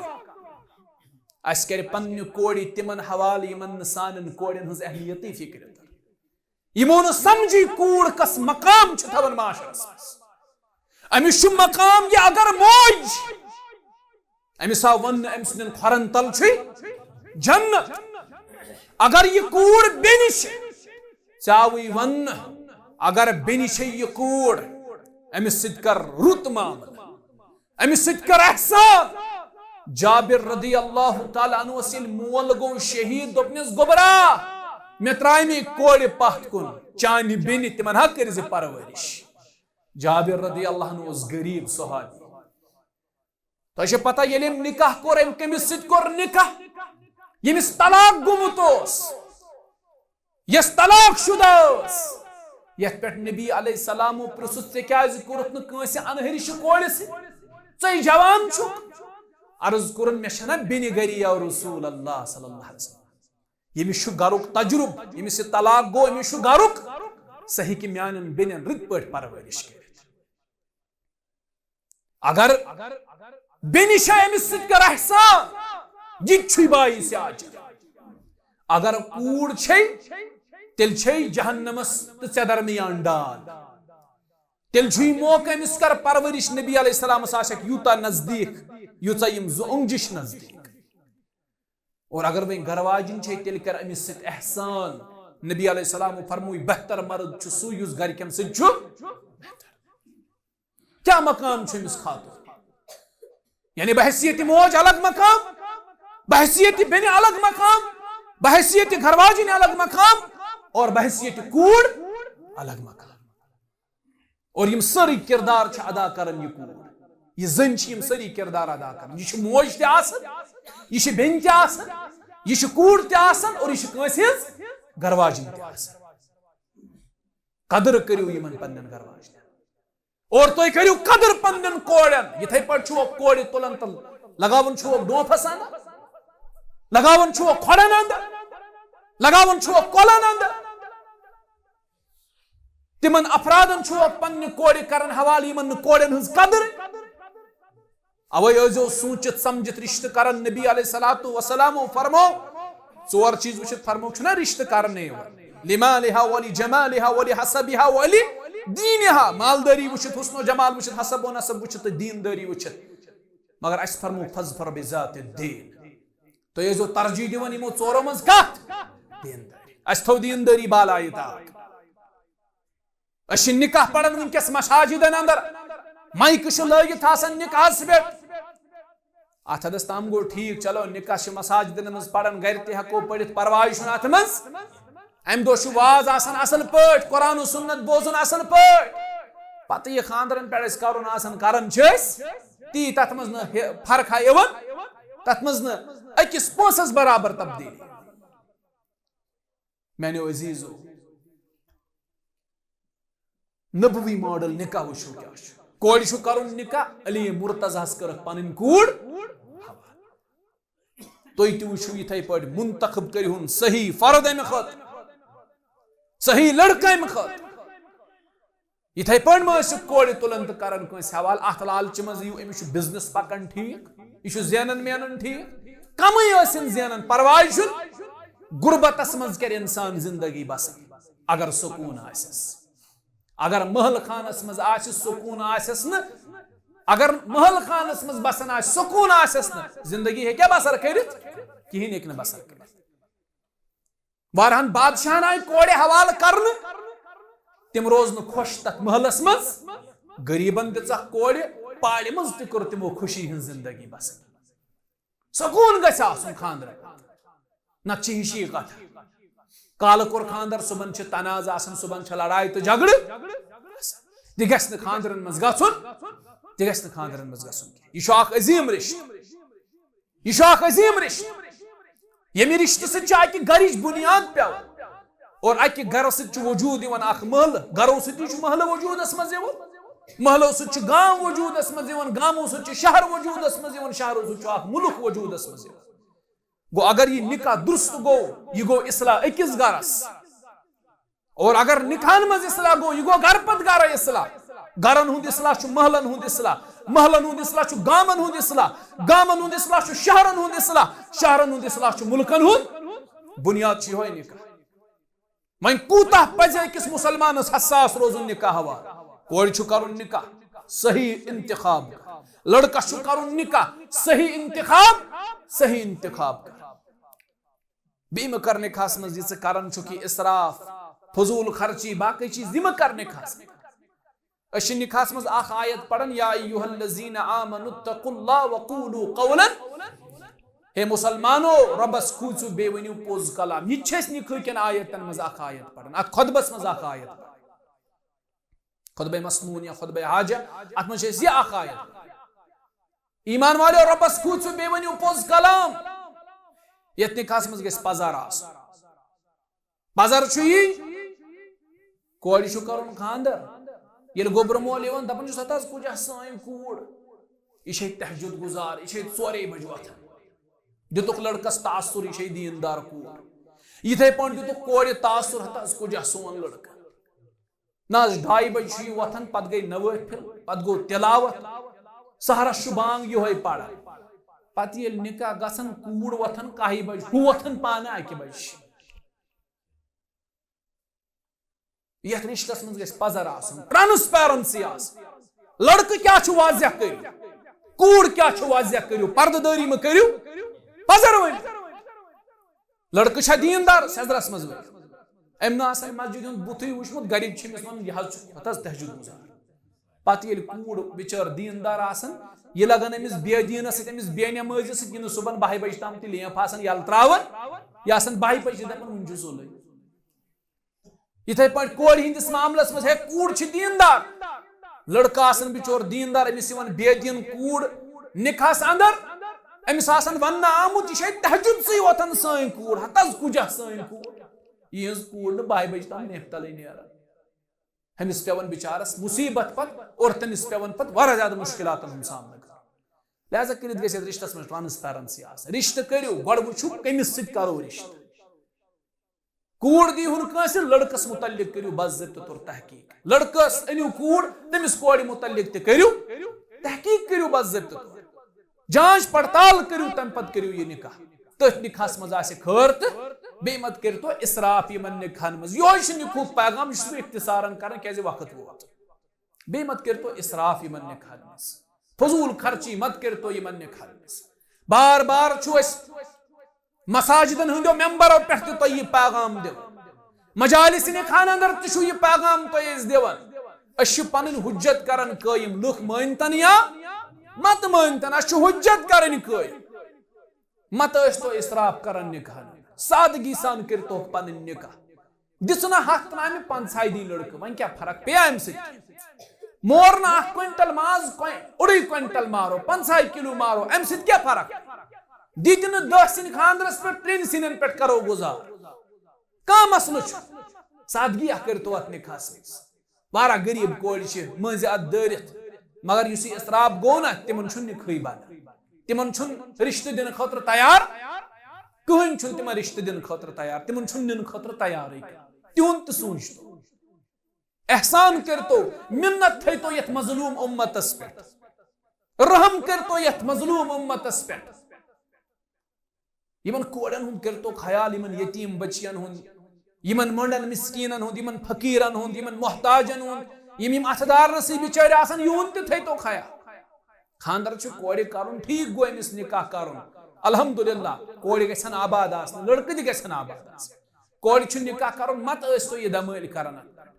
اَسہِ کرِ پننہِ کورِ تِمن حوالہٕ، یِمن نہٕ سانٮ۪ن کورٮ۪ن ہٕنٛز اہمیتٕے فِکرِ تر۔ یِمو نہٕ سمجھی کوٗر کس مقام چھِ تھاوان معاشرس منٛز۔ أمِس چھُ مقام یہِ، اگر موج، أمِس آو وننہٕ، أمۍ سٕنٛدٮ۪ن کھۄرن تل چھُے جنت۔ اگر یہِ کوٗر بیٚنہِ چھِ، ژےٚ آوٕے وننہٕ، اگر بیٚنہِ چھے یہِ کوٗر، أمِس سۭتۍ کر رُت معاملہٕ، أمِس سۭتۍ کر احسان۔ جابر رضی اللہ تعالیٰ عنہ اوس، ییٚلہِ مول گوٚو شہیٖد، دوٚپنس، گوٚبرا، مےٚ ترٛایہِ مےٚ کورِ پتھ کُن، چانہِ بیٚنہِ، تِمن ہا کٔرۍ زِ پرورش۔ جابر رضی اللہ عنہ اوس غریب صحابی۔ تۄہہِ چھےٚ پتہ، ییٚلہِ أمۍ نکاح کوٚر، أمۍ کٔمِس سۭتۍ کوٚر نکاح؟ ییٚمِس طلاق گوٚمُت اوس، یۄس طلاق شدہ ٲس، یتھ پٮ۪ٹھ نبی علیہ السلامو پرژھُس، "ژےٚ کیازِ کوٚرُتھ نہٕ کٲنٛسہِ انہرِشہِ کورِ سۭتۍ؟ ژٕے جوان چھُکھ۔" عرض کوٚرُن، "مےٚ چھنہ بیٚنہِ گری یا رسول اللہ صلی اللہ علیہ وسلم۔ ییٚمِس چھُ گرُک تجرُب، ییٚمِس یہِ طلاق گوٚو، أمِس چھُ گرُک، سُہ ہیٚکہِ میانٮ۪ن بیٚنٮ۪ن رٕتۍ پٲٹھۍ پرورش کٔرِتھ۔" اگر بیٚنہِ چھےٚ أمِس سۭتۍ کر احسان، یہِ تہِ چھُے باعث اجر۔ اگر کوٗر چھے، تیٚلہِ چھے جہنمس تہٕ ژےٚ درمیان ڈال۔ تیٚلہِ چھُے موقع أمِس کر پرورش، نبی علیہ السلامس آسٮ۪کھ یوٗتاہ نزدیٖک، یوٗژاہ یِم زٕ اوٚنٛگجہِ چھِ نزدیٖک۔ اور اگر وۄنۍ گرٕ واجِنۍ چھے، تیٚلہِ کر أمِس سۭتۍ احسان۔ نبی علیہ السلامو فرمووُے، بہتر مرد چھُ سُے یُس گرِکٮ۪ن سۭتۍ چھُ۔ کیٛاہ مقام چھُ أمِس خاتوٗن؟ یعنی بحیثیت موج الگ مقام، بحیثیت بیٚنہِ الگ مقام، بحیثیت گھر واجِنۍ الگ مقام، اور بحیثیت کوٗر الگ مقام۔ اور یِم سٲری کردار چھِ ادا کران یہِ کوٗر۔ یہِ زٔنۍ چھِ یِم سٲری کردار ادا کران۔ یہِ چھِ موج تہِ آسان، یہِ چھِ بیٚنہِ تہِ آسان، یہِ چھِ کوٗر تہِ آسان اور یہِ چھِ کٲنٛسہِ ہٕنٛز گرواجِنۍ تہِ آسان۔ قدر کٔرِو یِمن پننٮ۪ن گرواجنٮ۪ن۔ اور تُہۍ کٔرِو قدر پننٮ۪ن کورٮ۪ن۔ یِتھے پٲٹھۍ چھُو کورِ تُلان تہٕ لگاوان چھُو ڈونٛپھس اندر، لگاوان چھُو کھۄڈن اندر، لگاوان چھُو کۄلن اندر۔ تِمن افرادن چھُو پننہِ کورِ کران حوالہٕ، یِمن نہٕ کورٮ۪ن ہٕنٛز قدر۔ اوے ٲسۍزیو سوٗنٛچِتھ سمجھِتھ رشتہٕ کران۔ نبی علیہ الصلوۃ والسلام فرمو، ژور چیٖز وٕچھِتھ فرمو چھُنہ رشتہٕ کرنہٕ یِوان۔ لمالها ولجمالها ولحسبها ولدينها۔ مالدٲری وٕچھِتھ، حسن و جمال وٕچھِتھ، حسب و نسب وٕچھِتھ تہٕ دیندٲری وٕچھِتھ۔ مگر اَسہِ فرمو فاظفر بذات الدین۔ تُہۍ ٲسۍزیو ترجیح دِوان یِمو ژورو منٛز کتھ؟ دیندٲری۔ اَسہِ تھٲو دیندٲری بالایہِ طاق۔ أسۍ چھِ نکاح پران وٕنکیٚس مساجدن اندر، مایکہٕ چھِ لٲگِتھ آسان نکاحس پٮ۪ٹھ۔ اتھ حدس تام گوٚو ٹھیٖک، چلو نکاح چھِ مساجدن منٛز پران، گرِ تہِ ہٮ۪کو پٔرِتھ، پرواے چھُنہٕ اتھ منٛز۔ امہِ دۄہ چھُ واز آسان اصل پٲٹھۍ، قرآن و سنت بوزُن اصل پٲٹھۍ۔ پتہٕ یہِ خاندرن پٮ۪ٹھ أسۍ کرُن آسان، کران چھِ أسۍ تی، تتھ منٛز نہٕ ہے-، فرق ہا یِوان، تتھ منٛز نہٕ أکِس پونٛسس برابر تبدیلی۔ میانیو عزیزو، نبوی ماڈل نکاح وٕچھِو کیٛاہ چھُ۔ کورِ چھُ کرُن نکاح، علی مرتضیٰ ہس کٔرٕکھ پنٕنۍ کوٗر حوالہٕ۔ تُہۍ تہِ وٕچھِو یِتھے پٲٹھۍ، منتخب کٔرِہُن صحیح فرد امہِ خٲطرٕ، صحیح لڑکہٕ امہِ خٲطرٕ۔ یِتھے پٲٹھۍ مہ ٲسِو کورِ تُلان تہٕ کران کٲنٛسہِ حوالہٕ۔ اتھ لالچہِ منٛز یِیِو، أمِس چھُ بزنس پکان ٹھیٖک، یہِ چھُ زینان مینان ٹھیٖک، کمٕے ٲسِن زینان، پرواے چھُنہٕ۔ غربتس منٛز کرِ انسان زندگی بسر اگر سکوٗن آسٮ۪س۔ اگر محل خانس منٛز آسہِ سکوٗن آسٮ۪س نہٕ، اگر محل خانس منٛز بسان آسہِ، سکوٗن آسٮ۪س نہٕ، زندگی ہیٚکیٛاہ بسر کٔرِتھ؟ کِہیٖنۍ ہیٚکہِ نہٕ بسر کٔرِتھ۔ واریاہن بادشاہن آیہِ کورِ حوالہٕ کرنہٕ، تِم روز نہٕ خۄش تتھ محلس منٛز۔ غریبن دِژکھ کورِ، پاڑِ منٛز تہِ کٔر تِمو خوشی ہٕنٛز زندگی بسر۔ سکوٗن گژھِ آسُن خاندرن۔ نتہٕ چھِ ہِشی کتھ۔ کالہٕ کوٚر خاندر، صبحن چھِ تنازٕ آسان، صبحن چھِ لڑایہِ تہٕ جھگڑٕ۔ تہِ گژھِ نہٕ خاندرن منٛز گژھُن، تہِ گژھِ نہٕ خاندرن منٛز گژھُن۔ یہِ چھُ اکھ عظیٖم رشتہٕ۔ یہِ چھُ اکھ عظیٖم رشتہٕ۔ ییٚمہِ رشتہٕ سۭتۍ چھِ اکہِ گرٕچ بُنیاد پٮ۪وان۔ اور اکہِ گرٕ سۭتۍ چھُ وجود یِوان اکھ محلہٕ، گرو سۭتی چھُ محلہٕ وجودس منٛز یِوان۔ محلو سۭتۍ چھُ گام وجودس منٛز یِوان، گامو سۭتۍ چھُ شہر وجودس منٛز یِوان، شہرو سۭتۍ چھُ اکھ مُلک وجودس منٛز یِوان۔ گوٚو، اگر یہِ نکاح درست گوٚو، یہِ گوٚو اصلاح أکِس گرس۔ اور اگر نکاحن منٛز اصلاح گوٚو، یہِ گوٚو گرٕ پتہٕ گرٕ اصلاح۔ گرن ہُنٛد اصلاح چھُ محلن ہُنٛد اصلاح، محلن ہُنٛد اصلاح چھُ گامن ہُنٛد اصلاح، گامن ہُنٛد اصلاح چھُ شہرن ہُنٛد اصلاح، شہرن ہُنٛد اصلاح چھُ مُلکن ہُنٛد۔ بُنیاد چھُ یِہوٚے نکاح۔ وۄنۍ کوٗتاہ پزِ أکِس مُسلمانس حساس روزُن نکاح حوالہٕ؟ کورِ چھُ کرُن نکاح، صحیح انتخاب۔ لڑکس چھُ کرُن نکاح، صحیح انتخاب، صحیح انتخاب۔ بیٚیہِ مہ کر نکاحس منٛز یہِ ژٕ کران چھُکھ یہِ اسراف، فضول خرچی، باقٕے چیٖز، یہِ مہ کر نکاحس منٛز۔ أسۍ چھِ نکاحس منٛز اکھ آیت پران، یا ایھا الذین آمنوا اتقوا اللہ وقولوا قولا۔ ہے مسلمانو، رۄبس کھوٗژِو، بیٚیہِ ؤنِو پوٚز کلام۔ یہِ تہِ چھِ أسۍ نکاح کٮ۪ن آیتن منٛز اکھ آیت پران، اتھ خطبس منٛز اکھ آیت پران۔ خطبہ مسنون یا خطبہ حاجہ، اتھ منٛز چھِ أسۍ یہِ اکھ آیت پران۔ ایمان والٮ۪و، رۄبس کھوٗژِو، بیٚیہِ ؤنِو پوٚز کلام۔ یتھ نکاحس منٛز گژھِ پزر آسُن۔ پزر چھُ یی، کورِ چھُ کرُن خاندر۔ ییٚلہِ گوٚبرٕ مول یِوان، دپان چھُس، ہتا حظ کُجا سٲنۍ کوٗر، یہِ چھے تہجد گزار، یہِ چھے ژورے بجہِ وۄتھان۔ دِتُکھ لڑکس تاثر، یہِ چھے دیندار کوٗر۔ یِتھے پٲٹھۍ دِتُکھ کورِ تاثر، ہتا حظ کُجا سون لڑکہٕ۔ نہ حظ، ڈاے بجہِ چھُ یہِ وۄتھان، پتہٕ گٔے نوٲفِل، پتہٕ گوٚو تلاوت، سحرس چھُ بانگ یِہوٚے پران۔ پتہٕ ییٚلہِ نکاح گژھان، کوٗر وۄتھان کاہہِ بجہِ، ہُہ وۄتھان پانہٕ اکہِ بجہِ۔ یتھ رشتس منٛز گژھِ پزر آسُن، ٹرانسپیرنسی آسٕنۍ۔ لڑکہٕ کیٛاہ چھُ واضح کٔرِو، کوٗر کیٛاہ چھُ واضح کٔرِو، پردٕ دٲری مہ کٔرِو، پزر ؤنِو۔ لڑکہٕ چھا دیندار؟ سیزرس منٛز ؤنِو۔ أمۍ نہٕ آسان مسجد ہُنٛد بُتھٕے وٕچھمُت، گرِکۍ چھِ أمِس ونان، یہِ حظ چھُ، ہتہٕ حظ تہجد گُزار۔ پتہٕ ییٚلہِ کوٗر بِچٲر دیندار آسان، یہِ لگان أمِس بے دیٖنس سۭتۍ، أمِس بے نمٲزی سۭتۍ، یہِ نہٕ صُبحن باہہِ بجہِ تام تہِ لیمپ آسان یَلہٕ ترٛاوان، یہِ آسان باہہِ بجہِ دپان، وُنہِ چھُ سُلے۔ یِتھے پٲٹھۍ کورِ ہٕنٛدِس معاملس منٛز، ہے، کوٗر چھِ دیندار، لڑکہٕ آسان بچور دیندار، أمِس یِوان بے دین کوٗر نکاحس اندر، أمِس آسان وننہٕ آمُت، "یہِ چھے تہجد سٕے وۄتھان سٲنۍ کوٗر، ہتس کُجہ سٲنۍ کوٗر۔" یِہٕنٛز کوٗر نہٕ باہہِ بجہِ تام نیپہِ تلٕے نیران۔ أمِس پٮ۪وان بِچارس مُصیٖبت پتہٕ، اور تٔمِس پٮ۪وان پتہٕ واریاہ زیادٕ مُشکِلاتن ہُنٛد سامنہٕ کرُن۔ لہذا کٔرِتھ گژھِ اَتھ رِشتس منٛز ٹرانسپیرنسی آسٕنۍ۔ رِشتہٕ کٔرِو، گۄڈٕ وٕچھِو کٔمِس سۭتۍ کرو رِشتہٕ۔ کوٗر دیٖہُن کٲنٛسہِ، لڑکس مُتعلق کٔرِو باضٲبطہٕ طور تحقیٖق۔ لڑکس أنِو کوٗر، تٔمِس کورِ مُتعلق تہِ کٔرِو تحقیٖق، کٔرِو باضٲبطہٕ طور۔ جانچ پڑتال کٔرِو، تمہِ پتہٕ کٔرِو یہِ نکاح۔ تٔتھۍ نکاحس منٛز آسہِ خٲر تہٕ بیٚیہِ مت کٔرِو تو اسراف یِمن نکاحن منٛز۔ یِہوٚے چھُ نکاحُک پیغام، یہِ چھُس بہٕ اختصارن کران، کیازِ وقت ووت۔ بیٚیہِ مت کٔرۍ تو اسراف یِمن نکاحن منٛز۔ فضوٗل خرچی مت کٔرۍ تو یِمن نکاحن منٛز۔ بار بار چھُ أسۍ مساجدن ہٕنٛدیو ممبرو پٮ۪ٹھ تہِ تۄہہِ یہِ پیغام دِوان۔ مجالس نکاحن اندر تہِ چھُ یہِ پیغام تۄہہِ أسۍ دِوان۔ أسۍ چھِ پنٕنۍ حجت کران قٲیِم، لُکھ مٲنتن یا مت مٲنتن، اَسہِ چھُ حجت کرٕنۍ قٲیِم۔ مت ٲسۍ تو اسراف کران نکاحن، سادگی سان کٔرۍ تو پنٕنۍ نکاح۔ دِژٕ نہ ہتھ ترامہِ، پنٛژاہے دی لڑکہٕ، وۄنۍ کیٛاہ فرق پیٚیہِ امہِ سۭتۍ؟ مور نہ اکھ کوینٹل ماز، کوین-، اوٚڑُے کوینٹل مارو، پنٛژاہے کِلوٗ مارو، امہِ سۭتۍ کیٛاہ فرق؟ دِتۍ نہٕ دہ سِنۍ خاندرس پٮ۪ٹھ، ترٛٮ۪ن سِنٮ۪ن پٮ۪ٹھ کرو گُزار۔ کانٛہہ مسلہٕ چھُ۔ سادگی اکھ کٔرۍ تو اتھ نکاحس منٛز۔ واریاہ غریب کورِ چھِ مٔنٛزۍ اتھ دٲرِتھ، مگر یُس یہِ اسراف گوٚو نہ، تِمن چھُنہٕ نکاحٕے بنان۔ تِمن چھُنہٕ رشتہٕ دِنہٕ خٲطرٕ تیار، کٕہٕنۍ چھُنہٕ تِمن رشتہٕ دِنہٕ خٲطرٕ تیار، تِمن چھُنہٕ نِنہٕ خٲطرٕ تیارٕے کانٛہہ۔ تِہُنٛد تہِ سوٗنٛچ تو۔ احسان کٔرۍ تو، منت تھٲے تو یتھ مظلوم امتس پٮ۪ٹھ، رحم کٔرۍ تو یتھ مظلوم امتس پٮ۪ٹھ۔ یِمن کورٮ۪ن ہُنٛد کٔرۍ تو خیال، یِمن یتیٖم بچین ہُنٛد، یِمن مۄنڈن مسکیٖنن ہُنٛد، یِمن فقیٖرن ہُنٛد، یِمن محتاجن ہُنٛد، یِم یِم اتھٕ دارنہٕ سۭتۍ بِچٲرۍ آسان، یِہُنٛد تہِ تھٲے تو خیال۔ خاندر چھُ کورِ کرُن، ٹھیٖک گوٚو أمِس نکاح کرُن، الحمدللہ، کورِ گژھن آباد آسنہِ، لڑکہٕ تہِ گژھن آباد آسنہِ۔ کورِ چھُ نکاح کرُن، مت ٲسۍ تو یہِ دمٲلۍ کران اتھ پٮ۪ٹھ۔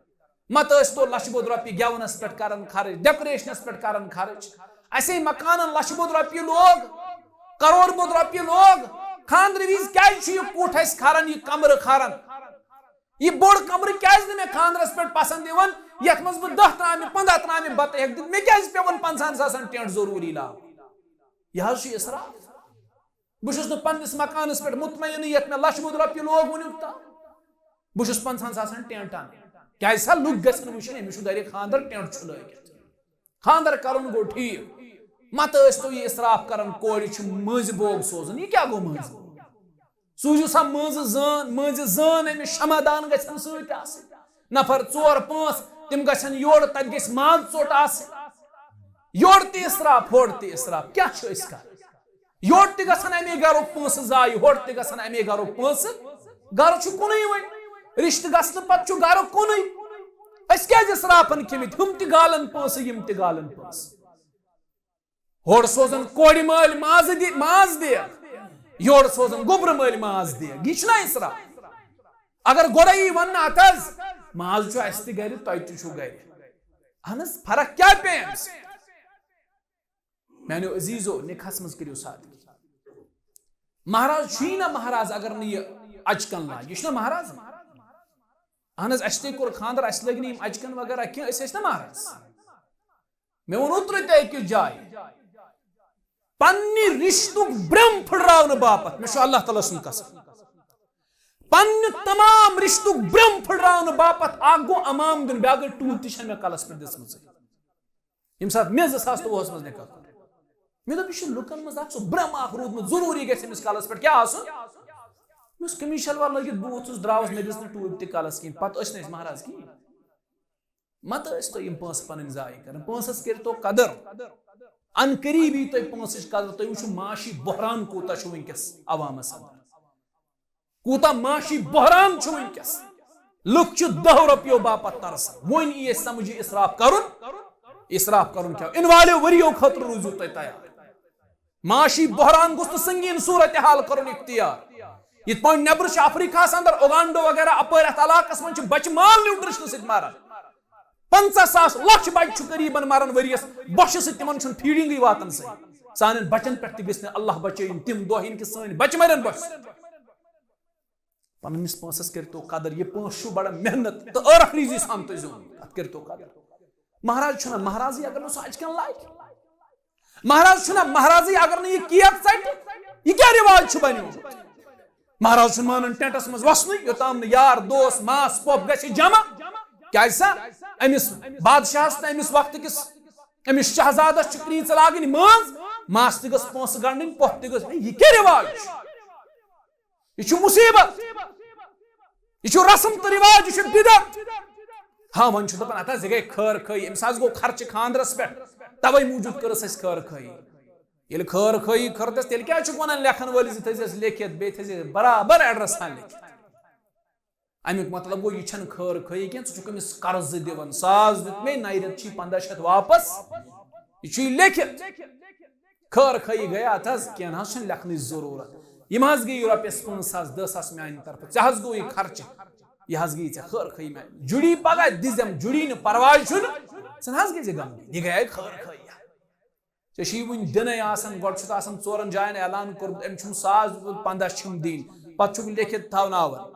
مت ٲسۍ تو لچھِ بوٚد رۄپیہِ گٮ۪ونس پٮ۪ٹھ کران خرٕچ، ڈیکوریشنس پٮ۪ٹھ کران خرٕچ۔ اسے مکانن لچھِ بوٚد رۄپیہِ لوگ، کرور بوٚد رۄپیہِ لوگ، خاندرٕ وِزِ کیازِ چھُ یہِ کُٹھ اسہِ کھران، یہِ کمرٕ کھران؟ یہِ بوٚڑ کمرٕ کیازِ نہٕ مےٚ خاندرس پٮ۪ٹھ پسند یِوان، یتھ منٛز بہٕ دہ ترامہِ، پندہ ترامہِ بتہٕ ہیٚکہٕ دِتھ؟ مےٚ کیازِ پیوان پنٛژاہن ساسن ٹینٹ ضروٗری لاگُن؟ یہِ حظ چھُ اسراف۔ بہٕ چھُس نہٕ پننِس مکانس پٮ۪ٹھ مطمئنٕے، یتھ مےٚ لچھِ بوٚد رۄپیہِ لوگ وُنیُک تام۔ بہٕ چھُس پنٛژاہن ساسن ٹینٹ انان۔ کیازِ سا؟ لُکھ گژھن وٕچھِنۍ، أمِس چھُ گرِ خاندر، ٹینٹ چھُ لٲگِتھ۔ خاندر کرُن گوٚو ٹھیٖک، مت ٲسۍ تو یہِ اسراف کران، کورِ چھُ مٔنٛزۍ بوگ سوزُن، یہِ کیٛاہ گوٚو مٔنٛزۍ بوگ؟ سوٗزِو سا مٲنٛزٕ زٲن، مٲنٛزِ زٲن أمِس شمع دان گژھن سۭتۍ آسٕنۍ۔ نفر ژور پانٛژھ، تِم گژھن یورٕ، تتہِ گژھِ ماز ژوٚٹ آسٕنۍ۔ یورٕ تہِ اسراف، ہورٕ تہِ اسراف، کیٛاہ چھِ أسۍ کران؟ یورٕ تہِ گژھن امے گرُک پونٛسہٕ ضایع، ہورٕ تہِ گژھن امے گرُک پونٛسہٕ۔ گرٕ چھُ کُنُے وۄنۍ، رشتہٕ گژھنہٕ پتہٕ چھُ گرٕ کُنُے۔ أسۍ کیٛازِ اسرافن کھیٚمٕتۍ؟ ہُم تہِ گالن پونٛسہٕ، یِم تہِ گالن پونٛسہٕ۔ ہورٕ سوزن کورِ مٲلۍ مازٕ دِ-، ماز دیگ، یورٕ سوزن گوٚبرٕ مٲلۍ ماز دیگ۔ یہِ چھُنہ اسراف؟ اگر گۄڈے یی وننہٕ، "اتھ حظ، ماز چھُ اسہِ تہِ گرِ، تۄہہِ تہِ چھُو گرِ۔" اہن حظ، فرق کیٛاہ پیٚیہِ امہِ سۭتۍ؟ میانیو عزیزو، نکاحس منٛز کٔرِو سادگی۔ مہراز چھُے نہ مہراز اگر نہٕ یہِ اچکن لاگہِ، یہِ چھُنہ مہراز؟ اہن حظ، اسہِ تہِ کوٚر خاندر، اسہِ لٲگۍ نہٕ یِم اچکن وغیرہ کینٛہہ، أسۍ ٲسۍ نہ مہراز۔ مےٚ ووٚن اوترٕ تہِ أکِس جایہِ، پننہِ رشتُک برٛم پھٕٹراونہٕ باپتھ، مےٚ چھُ اللہ تعالیٰ سُنٛد قسم، پننہِ تمام رشتُک برٛم پھٕٹراونہٕ باپتھ اکھ گوٚو امام دیُن، بیٛاکھ گٔے ٹوٗپۍ تہِ چھنہٕ مےٚ کلس پٮ۪ٹھ دِژمٕژٕے۔ ییٚمہِ ساتہٕ مےٚ زٕ ساس ترٛۆہَس منٛز نکاح کوٚر، مےٚ دوٚپ، یہِ چھُ لُکن منٛز اکھ سُہ برٛم اکھ روٗدمُت، ضروٗری گژھِ أمِس کلس پٮ۪ٹھ کیٛاہ آسُن؟ مےٚ اوس قمیٖض شلوار لٲگِتھ، بہٕ ووٚتھُس، درٛاوُس، مےٚ دِژ نہٕ ٹوٗپۍ تہِ کلس کِہیٖنۍ، پتہٕ ٲسۍ نہٕ أسۍ مہراز کِہیٖنۍ۔ مت ٲسۍ تو یِم پونٛسہٕ پنٕنۍ ضایع کران۔ پونٛسس کٔرۍ تو قدر۔ ان قریب یی تۄہہِ پونٛسٕچ قدر، تُہۍ وٕچھِو معاشی بحران کوٗتاہ چھُ وٕنکیٚس عوامس اندر۔ کوٗتاہ معاشی بحران چھُ وٕنکیٚس۔ لُکھ چھِ دہ رۄپیو باپتھ ترسان۔ وۄنۍ یی اَسہِ سمجھ یہِ اسراف کرُن، اسراف کرُن کیٛاہ؟ یِنہٕ والٮ۪و ؤرِیو خٲطرٕ روٗزِو تُہۍ تیار۔ معاشی بحران گوٚژھ نہٕ سنگین صورتحال کرُن اختیار۔ یِتھ پٲٹھۍ نیبرٕ چھِ افریقہس اندر اوگانڈو وغیرہ اپٲرۍ اتھ علاقس منٛز چھِ بچہِ مال نیوٗٹریشنہٕ سۭتۍ مران۔ پنٛژاہ ساس لچھ بچہِ چھِ قریباً مران ؤریس بۄچھِ سۭتۍ، تِمن چھُنہٕ فیڈنگٕے واتان صحیح۔ سانٮ۪ن بچن پٮ۪ٹھ تہِ گژھِ نہٕ اللہ بچٲیِن تِم دۄہ یِن کہِ سٲنۍ بچہِ مرن بۄچھِ سۭتۍ۔ پننِس پونٛسس کٔرۍ تو قدر، یہِ پونٛسہٕ چھُ بڑٕ محنت تہٕ ٲرکھ ریزی سان تُہۍ زیوٗنمُت، اتھ کٔرۍ تو قدر۔ مہراز چھُنہ مہرازٕے اگر نہٕ سُہ اچکن لاگہِ۔ مہراز چھُنہ مہرازٕے اگر نہٕ یہِ کیک ژٹہِ۔ یہِ کیٛاہ رِواج چھُ بنیومُت؟ مہراز چھُنہٕ مانان ٹینٹس منٛز وسنُے، یوٚتام نہٕ یار، دوس، ماس، پۄپھ گژھِ جمع۔ کیٛازِ سا؟ أمِس بادشاہس تہٕ أمِس وقتہٕ کِس أمِس شہزادس چھِ کرٛیٖژ لاگٕنۍ مٲنٛز، ماس تہِ گٔژھ پونٛسہٕ گنٛڈٕنۍ، پۄپھ تہِ گٔژھ۔ ہے، یہِ کیٛاہ رِواج چھُ؟ یہِ چھُ مُصیٖبت۔ یہِ چھُ رسم تہٕ رِواج، یہِ چھُ بدعت۔ ہاں، وۄنۍ چھُ دَپان، ہتا، یہِ گٔے خٲر خٲہی، أمِس حظ گوٚو خرچہٕ خانٛدرس پٮ۪ٹھ، توے موٗجوٗب کٔرٕس اَسہِ خٲر خٲہی۔ ییٚلہِ خٲر خٲہی کٔرٕس، تیٚلہِ کیٛازِ چھُکھ وَنان لیکھن وٲلِس، یہِ تھٲیزٮ۪س لیکھِتھ، بیٚیہِ تھٲیزِ برابر ایڈرس ہن لیکھِتھ؟ اَمیُک مطلب گوٚو، یہِ چھَنہٕ خٲر خٲہی کینٛہہ، ژٕ چھُکھ أمِس قرضہٕ دِوان، ساس دیُت مےٚ، نَیہِ رٮ۪تہٕ چھی پنٛداہ شیٚتھ واپس۔ یہِ چھُ یہِ لیکھِتھ۔ خٲر خٲہی گٔے اَتھ حظ، کینٛہہ نہ حظ چھُنہٕ لیکھنٕچ ضروٗرت۔ یِم حظ گٔے یہِ رۄپیَس پانٛژھ ساس، دَہ ساس میٛانہِ طرفہٕ، ژےٚ حظ گوٚوُے خرچہٕ۔ یہِ حظ گٔیی ژےٚ خٲر خٲہی میٛانہِ۔ جُڑی پگاہ دِژٮ۪م، جُڑی نہٕ، پرواے چھُنہٕ۔ ژٕ نہ حظ گٔے زِ غمگیٖن، یہِ گٔیے خٲر خٲہی۔ ژےٚ چھُے وُنہِ دِنَے آسان، گۄڈٕ چھُتھ آسان ژورَن جایَن اعلان کوٚرمُت، أمۍ چھُم ساس دیُتمُت، پنٛداہ چھِم دِنۍ۔ پَتہٕ چھُکھ لیکھِتھ تھاوناوان۔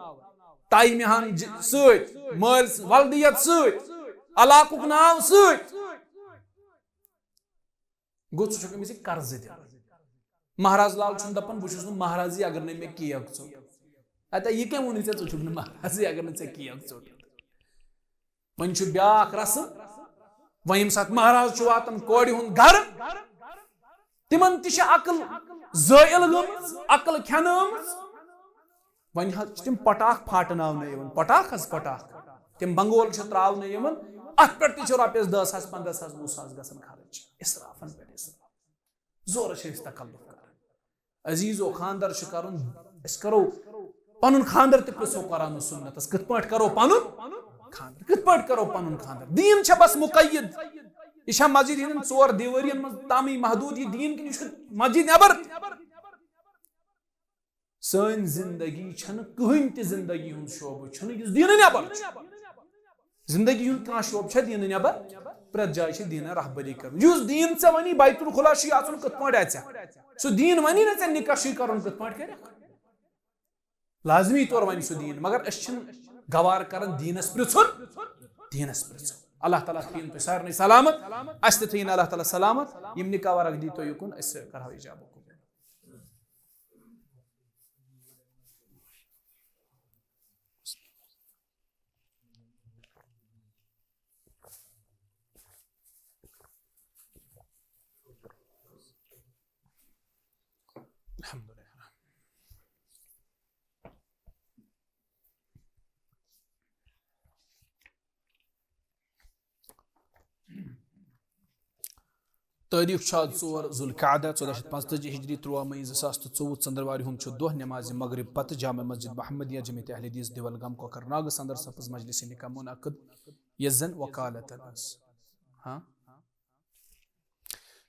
ٹایمہِ ہَن ج-، سۭتۍ، مٲلۍ س-، ولدیت سۭتۍ، علاقُک ناو سۭتۍ۔ گوٚو، ژٕ چھُکھ أمِس یہِ قرضہٕ دِوان۔ مہراز لال چھُنہٕ دَپان، "بہٕ چھُس نہٕ مہرازٕے اگر نہٕ مےٚ کیک ژوٚٹ۔" اَتہِ یہِ کیٛاہ ووٚنُے ژےٚ، ژٕ چھُکھ نہٕ مہرازٕے اگر نہٕ ژےٚ کیک ژوٚٹ؟ وۄنۍ چھُ بیٛاکھ رسم، وۄنۍ ییٚمہِ ساتہٕ مہراز چھُ واتان کورِ ہُنٛد گرٕ، تِمن تہِ چھِ عقل زٲیِل گٔمٕژ، عقل کھٮ۪نہٕ آمٕژ۔ وۄنۍ حظ چھِ تِم پٹاخ پھاٹناونہٕ یِوان، پٹاخ حظ پٹاخ، تِم بنگول چھِ تراونہٕ یِوان، اتھ پٮ۪ٹھ تہِ چھِ رۄپیس دہ ساس، پنٛداہ ساس، وُہ ساس گژھان خرٕچ، اسرافن پٮ۪ٹھ اسراف۔ زورس چھِ أسۍ تکلف کران۔ عزیزو، خاندر چھُ کرُن، أسۍ کرو پنُن خاندر تہِ پرژھو قرآن و سنتس، کِتھ پٲٹھۍ کرو پنُن خاندر، کِتھ پٲٹھۍ کرو پنُن خاندر؟ دیٖن چھا بس مقید؟ یہِ چھا مسجد ہٕنٛدٮ۪ن ژور دیوٲرین منٛز تامٕے محدوٗد یہِ دیٖن، کِنہٕ یہِ چھُ مسجد نٮ۪بر تہِ؟ سٲنۍ زندگی چھنہٕ کٕہٕنۍ تہِ زندگی ہُنٛد شعبہٕ چھُنہٕ یُس دیٖنہٕ نٮ۪بر چھُ۔ زندگی ہُنٛد کانٛہہ شعبہٕ چھا دیٖنہٕ نٮ۪بر؟ پرٛٮ۪تھ جایہِ چھِ دیٖنہٕ رہبری کرٕنۍ۔ یُس دیٖن ژےٚ وَنی بیت الخلا چھُے اَژُن، کِتھ پٲٹھۍ اَژِ؟ سُہ دیٖن وَنی نہ ژےٚ نِکاح چھُے کرُن، کِتھ پٲٹھۍ کَرَکھ؟ لازمی طور وَنہِ سُہ دیٖن، مگر أسۍ چھِنہٕ گوار کران دیٖنَس پرٛژھُن، دیٖنَس پرٛژھُن۔ اللہ تعالیٰ تھٲیِن تُہۍ سارنٕے سلامت، اَسہِ تہِ تھٲیِن اللہ تعالیٰ سلامت۔ یِم نِکاح ورق دی تُہۍ یُکُن، أسۍ کرہو اِجابہٕ قبوٗل۔ الحمدللہ۔ تٲریٖخ چھُ آز ژور ذوالقعدہ، ژۄداہ شیٚتھ پانٛژتٲجی ہجری، تُرٛواہ مئی زٕ ساس تہٕ ژوٚوُہ۔ ژٔنٛدٕروارِ ہُنٛد چھُ دۄہ۔ نمازِ مغرب پتہٕ جامع مسجد محمدیہ جمیعت اہل حدیث دیول گام کۄکر ناگہٕ سندر سپٕز مجلس نکاح منعقد، یۄس زن وکالتن ٲس۔ ہاں؟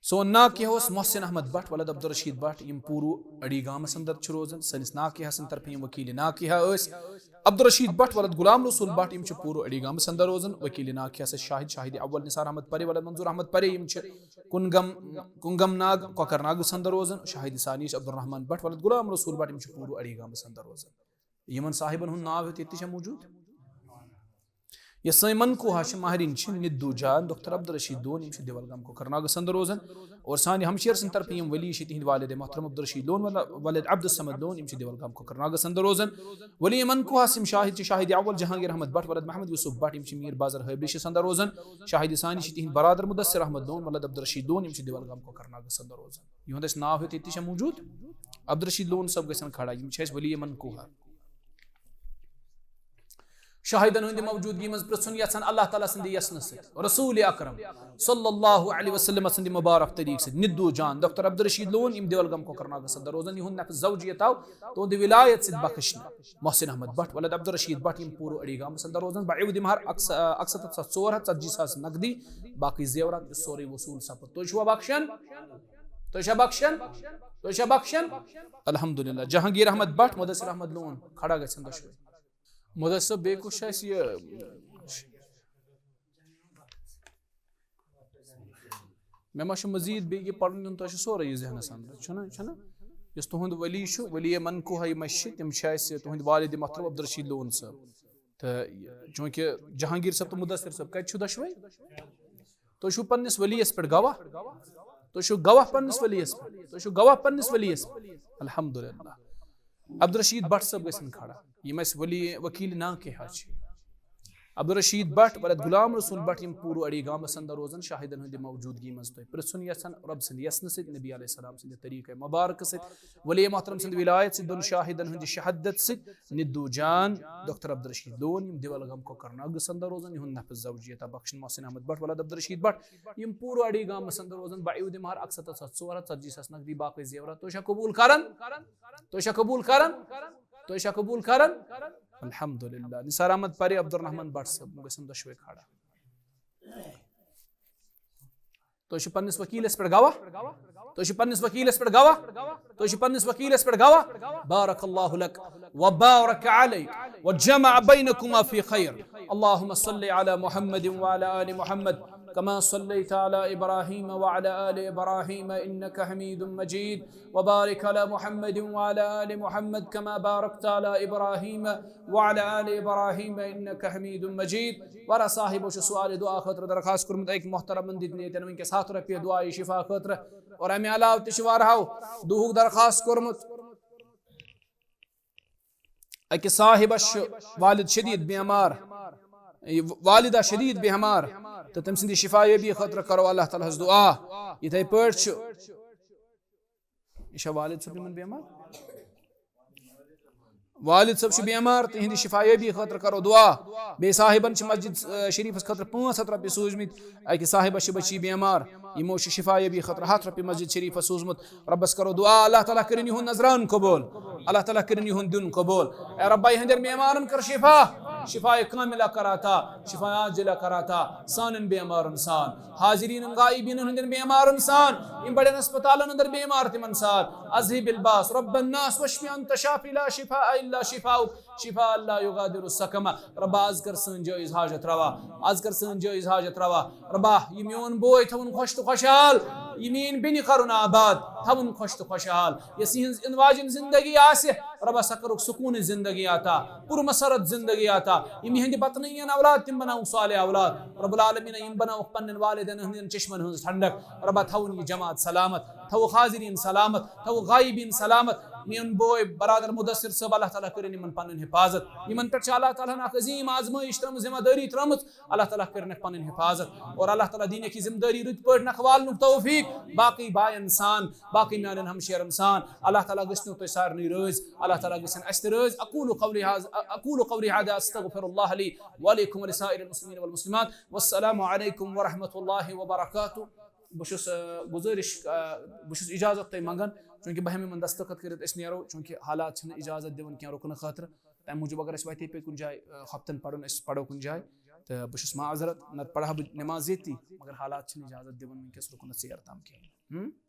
سون ناکیہ اوس محسن احمد بٹ ولد عبدالرشید بٹ، یِم پوٗرٕ اڑی گامس اندر چھِ روزان۔ سٲنِس ناکیہ سٕنٛدِ طرفہٕ یِم وکیل ناکیہ ٲسۍ عبدالرشید بٹ ولد غلام رسول بٹ، یِم چھِ پوٗرٕ اڑی گامس اندر روزان۔ وکیل ناکیہ سٕنٛدۍ شاہد، شاہد اول نثار احمد پرے ولد منظور احمد پرے، یِم چھِ کُنگم، کُنگم ناگ، کۄکر ناگس اندر روزان۔ شاہد ثانی چھِ عبدالرحمان بٹ ولد غلام رسول بٹ، یِم چھِ پوٗرٕ اڑی گامس اندر روزان۔ یِمن صاحبن ہُنٛد ناو ہیوٚت ییٚتہِ چھا موٗجوٗد؟ یۄس سٲنۍ منکوہا چھِ، مہرِنۍ چھِ ندو جان دختر عبدالرشید لون، یِم چھِ دیول گام کۄکر ناگس اندر روزان۔ اور سانہِ ہمشیر سٕنٛدِ طرفہٕ یِم ولی چھِ، تِہنٛدِ والد محترم عبدالرشید لون ول-، ولد عبدالصمد لون، یِم چھِ دیول گام کۄکر ناگس اندر روزان۔ ولی منکوہس یِم شاہد چھِ، شاہد اول جہانگیر احمد بٹ ولد محمد یوسف بٹ، یِم چھِ میر بازر ہٲبریشس اندر روزان۔ شاہد ثانی چھِ تِہنٛدۍ برادر مدثر احمد لون ولد عبدالرشید لون، یِم چھِ دیول گام کۄکر ناگس اندر روزان۔ یِہُنٛد اَسہِ ناو ہیوٚت ییٚتہِ چھا موٗجوٗد؟ عبدالرشید لون صٲب گژھن کھڑا، یِم چھِ اَسہِ ولی منکوہا۔ شاہدن ہٕنٛدِ موجودگی منٛز پرٛژھُن یژھان اللہ تعالیٰ سٕنٛدِ یژھنہٕ سۭتۍ، رسول اکرم صلی اللہ علیہ وسلم سٕنٛدِ مبارک طریٖقہٕ سۭتۍ، ندو جان دختر عبدالرشید لون، یِم دیول گام کۄکر ناگس اندر روزان، یِہُنٛد نفس زوجیت آو تُہنٛدِ ولایت سۭتۍ بخشنہٕ۔ محسن احمد بٹ ولد عبدالرشید بٹ، یِم پوٗرٕ اڑی گامس اندر روزان، بہ عوض مہر اکھ س-، اکھ ستتھ ساس ژور ہتھ ژتجی ساس نقدی، باقٕے زیورات، یہِ سورُے وصوٗل سپُد۔ تُہۍ چھِوا بخشان؟ تُہۍ چھا بخشان؟ تُہۍ چھا بخشان؟ الحمدللہ۔ جہانگیر احمد بٹ، مدثر احمد لون، کھڑا گژھن دۄشوے۔ مدثر صٲب، بیٚیہِ کُس چھُ اَسہِ یہِ؟ مےٚ ما چھُ مزیٖد بیٚیہِ یہِ پَرُن دیُن؟ تۄہہِ چھُ سورُے یہِ ذہنَس اندر، چھُنہ، چھُنہ؟ یُس تُہُنٛد ولی چھُ، ولی منکوہ یِم اَسہِ چھِ، تِم چھِ اَسہِ تُہٕنٛدۍ والد محترم عبدالرشید لون صٲب۔ تہٕ چوٗنٛکہِ جہانگیر صٲب تہٕ مدثر صٲب کَتہِ چھِو دۄشوے؟ تُہۍ چھِو پننِس ؤلیَس پٮ۪ٹھ گواہ؟ تُہۍ چھِو گواہ پننِس ؤلیَس پٮ۪ٹھ؟ تُہۍ چھِو گواہ پننِس ؤلیَس پٮ۪ٹھ؟ الحمدللہ۔ عبدالرشید بٹ صٲب گژھن کھڑا۔ یِم اَسہِ ولی، وکیل ناکہِ حظ چھِ۔ عبدالرشید بٹ ولد غلام رسول بٹ، یِم پوٗرٕ اڑی گامس اندر روزان، شاہدن ہٕنٛدِ موجودگی منٛز تۄہہِ پرژھُن یژھان رۄب سٕنٛدِ یژنہٕ سۭتۍ، نبی علیہ السلام سٕنٛدِ طریقہ مبارکہٕ سۭتۍ، ولی محترم سٕنٛدِ ولایت سۭتۍ، دۄن شاہدن ہٕنٛدِ شہادت سۭتۍ، ندو جان، ڈاکٹر عبدالرشید لون، یِم دیولگام کوکرناگ اندر روزان، یِہُنٛد نفس زوجیت بخشن محسن احمد بٹ ولد عبدالرشید بٹ، یِم پوٗرٕ اڑی گامس اندر روزان، بعیود مہر اکھ ستتھ ساس ژور ہتھ ژتجی ساس نقدی، باقٕے زیورات۔ تُہۍ چھا قبول کران؟ تُہۍ چھا قبول کران؟ تُہۍ چھا قبول کران؟ الحمدللہ۔ نثار احمد پری، عبدالرحمان بٹ صٲب، گژھن دۄشوے کھڑا۔ تُہۍ چھِو پننِس وکیلس پٮ۪ٹھ گواہ؟ تُہۍ چھِو پننِس وکیلس پٮ۪ٹھ گواہ؟ تُہۍ چھِو پننِس وکیلس پٮ۪ٹھ گواہ؟ بارک اللہ لک و بارک علیک و جمع بینکما فی خیر۔ اللهم صل على محمد وعلى آل محمد كما صليت على إبراهيم وعلى آل إبراهيم إنك حميد مجيد، وبارك على محمد وعلى آل محمد كما باركت على إبراهيم وعلى آل إبراهيم إنك حميد مجيد۔ واریاہ صاحبو چھُ سوال دعا خٲطرٕ درخواست کوٚرمُت، أکۍ محترمن دِتۍ نہٕ ییٚتٮ۪ن وٕنکیٚس ہتھ رۄپیہِ دعایہِ شفا خٲطرٕ، اور امہِ علاوٕ تہِ چھِ واریاہو دُہُک درخواست کوٚرمُت۔ أکِس صاحبس چھُ والد شدید بیمار، یہِ والدہ شدید بیمار، تہٕ تٔمۍ سٕنٛدِ شفا یٲبی خٲطرٕ کرو اللہ تعالیٰ ہس دعا۔ یِتھے پٲٹھۍ چھُ، یہِ چھا والد صٲب یِمن بیمار؟ والد صٲب چھُ بیمار، تِہنٛدِ شفا یٲبی خٲطرٕ کرو دعا۔ بیٚیہِ صاحبن چھِ مسجد، آ، شریفس خٲطرٕ پانٛژھ ہتھ رۄپیہِ سوٗزمٕتۍ۔ أکِس صاحبس چھِ بچی بیمار، یِمو چھُ شفا یٲبی خٲطرٕ ہتھ رۄپیہِ مسجد شریفس سوٗزمُت۔ رۄبس کرو دعا، اللہ تعالیٰ کٔرِن یِہُنٛد نذران قبول، اللہ تعالیٰ کٔرِن یِہُنٛد دیُن قبول۔ اے رۄبا، یِہنٛدٮ۪ن بیمارن کر شفا، شفا کاملہ کر عطا، شفا عاجلہ کر عطا۔ سانٮ۪ن بیمارن سان، حاضرین غائبین ہٕنٛدٮ۪ن بیمارن سان، یِم بڑٮ۪ن ہسپتالن اندر بیمار تِمن سان۔ اذهب الباس رب الناس واشف انت شافی لا شفاء الا شفاؤک، شفاء لا یغادر سقما۔ رۄبا، از کر سٲنۍ جٲیز حاجت روا، از کر سٲنۍ جٲیز حاجت روا۔ رۄبا، یہِ میون بوے تھاوُن خۄش تہٕ خۄشحال، یہِ میٲنۍ بیٚنہِ کرُن آباد، تھاوُن خۄش تہٕ خۄشحال۔ یۄس یِہٕنٛز یِنہٕ واجٮ۪ن زندگی آسہِ، رۄبا، سۄ کٔرٕکھ سکوٗنٕچ زندگی عطا، پُرمسرت زندگی عطا۔ یِم یِہٕنٛدِ پتہٕ نہٕ یِن اولاد، تِم بناوُکھ صالح اولاد۔ رب العالمین، یِم بناوُکھ پننٮ۪ن والدین ہٕنٛدٮ۪ن چشمن ہٕنٛز ٹھنڈک۔ رۄبا، تھاوُن یہِ جماعت سلامت، تھاوُکھ حاضرین سلامت، تھاوُکھ غائبین سلامت۔ میون بوے برادر مدثر صٲب، اللہ تعالیٰ کٔرِن یِمن پنٕنۍ حفاظت۔ یِمن پٮ۪ٹھ چھِ اللہ تعالیٰ ہن اکھ عظیم آزمٲیش ترٲمٕژ، ذمہ دٲری ترٲمٕژ۔ اللہ تعالیٰ کٔرِنَکھ پنٕنۍ حفاظت، اور اللہ تعالیٰ دِنَکھ یہِ ذمہ دٲری رٕتۍ پٲٹھۍ نکھوالنُک توفیق۔ باقٕے بایَن سان، باقٕے میانٮ۪ن ہمشیرن سان، اللہ تعالیٰ گٔژھنو تُہۍ سارنٕے رٲضۍ، اللہ تعالیٰ گٔژھن اَسہِ تہِ رٲضۍ۔ اقول قولی هذا، اقول قولی هذا، استغفر الله لي ولكم ولسائر المسلمين والمسلمات۔ والسلام عليكم ورحمة الله وبركاته۔ بہٕ چھُس، آ، گُزٲرِش، آ، بہٕ چھُس اجازت تۄہہِ منٛگان، چوٗنٛکہِ بہٕ ہٮ۪مہٕ یِمن دستخط کٔرِتھ، أسۍ نیرو، چوٗنٛکہِ حالات چھِنہٕ اجازت دِوان کینٛہہ رُکنہٕ خٲطرٕ۔ تَمہِ موٗجوٗب اگر أسۍ وَتہِ پیٚیہِ کُنہِ جایہِ، آ، ہفتن پَرُن، أسۍ پَرو کُنہِ جایہِ۔ تہٕ بہٕ چھُس معذرت، نَتہٕ پَرٕ ہا بہٕ نٮ۪ماز ییٚتی، مگر حالات چھِنہٕ اِجازت دِوان وٕنکیٚس رُکنَس ژیر تام کِہیٖنۍ۔ ہُم؟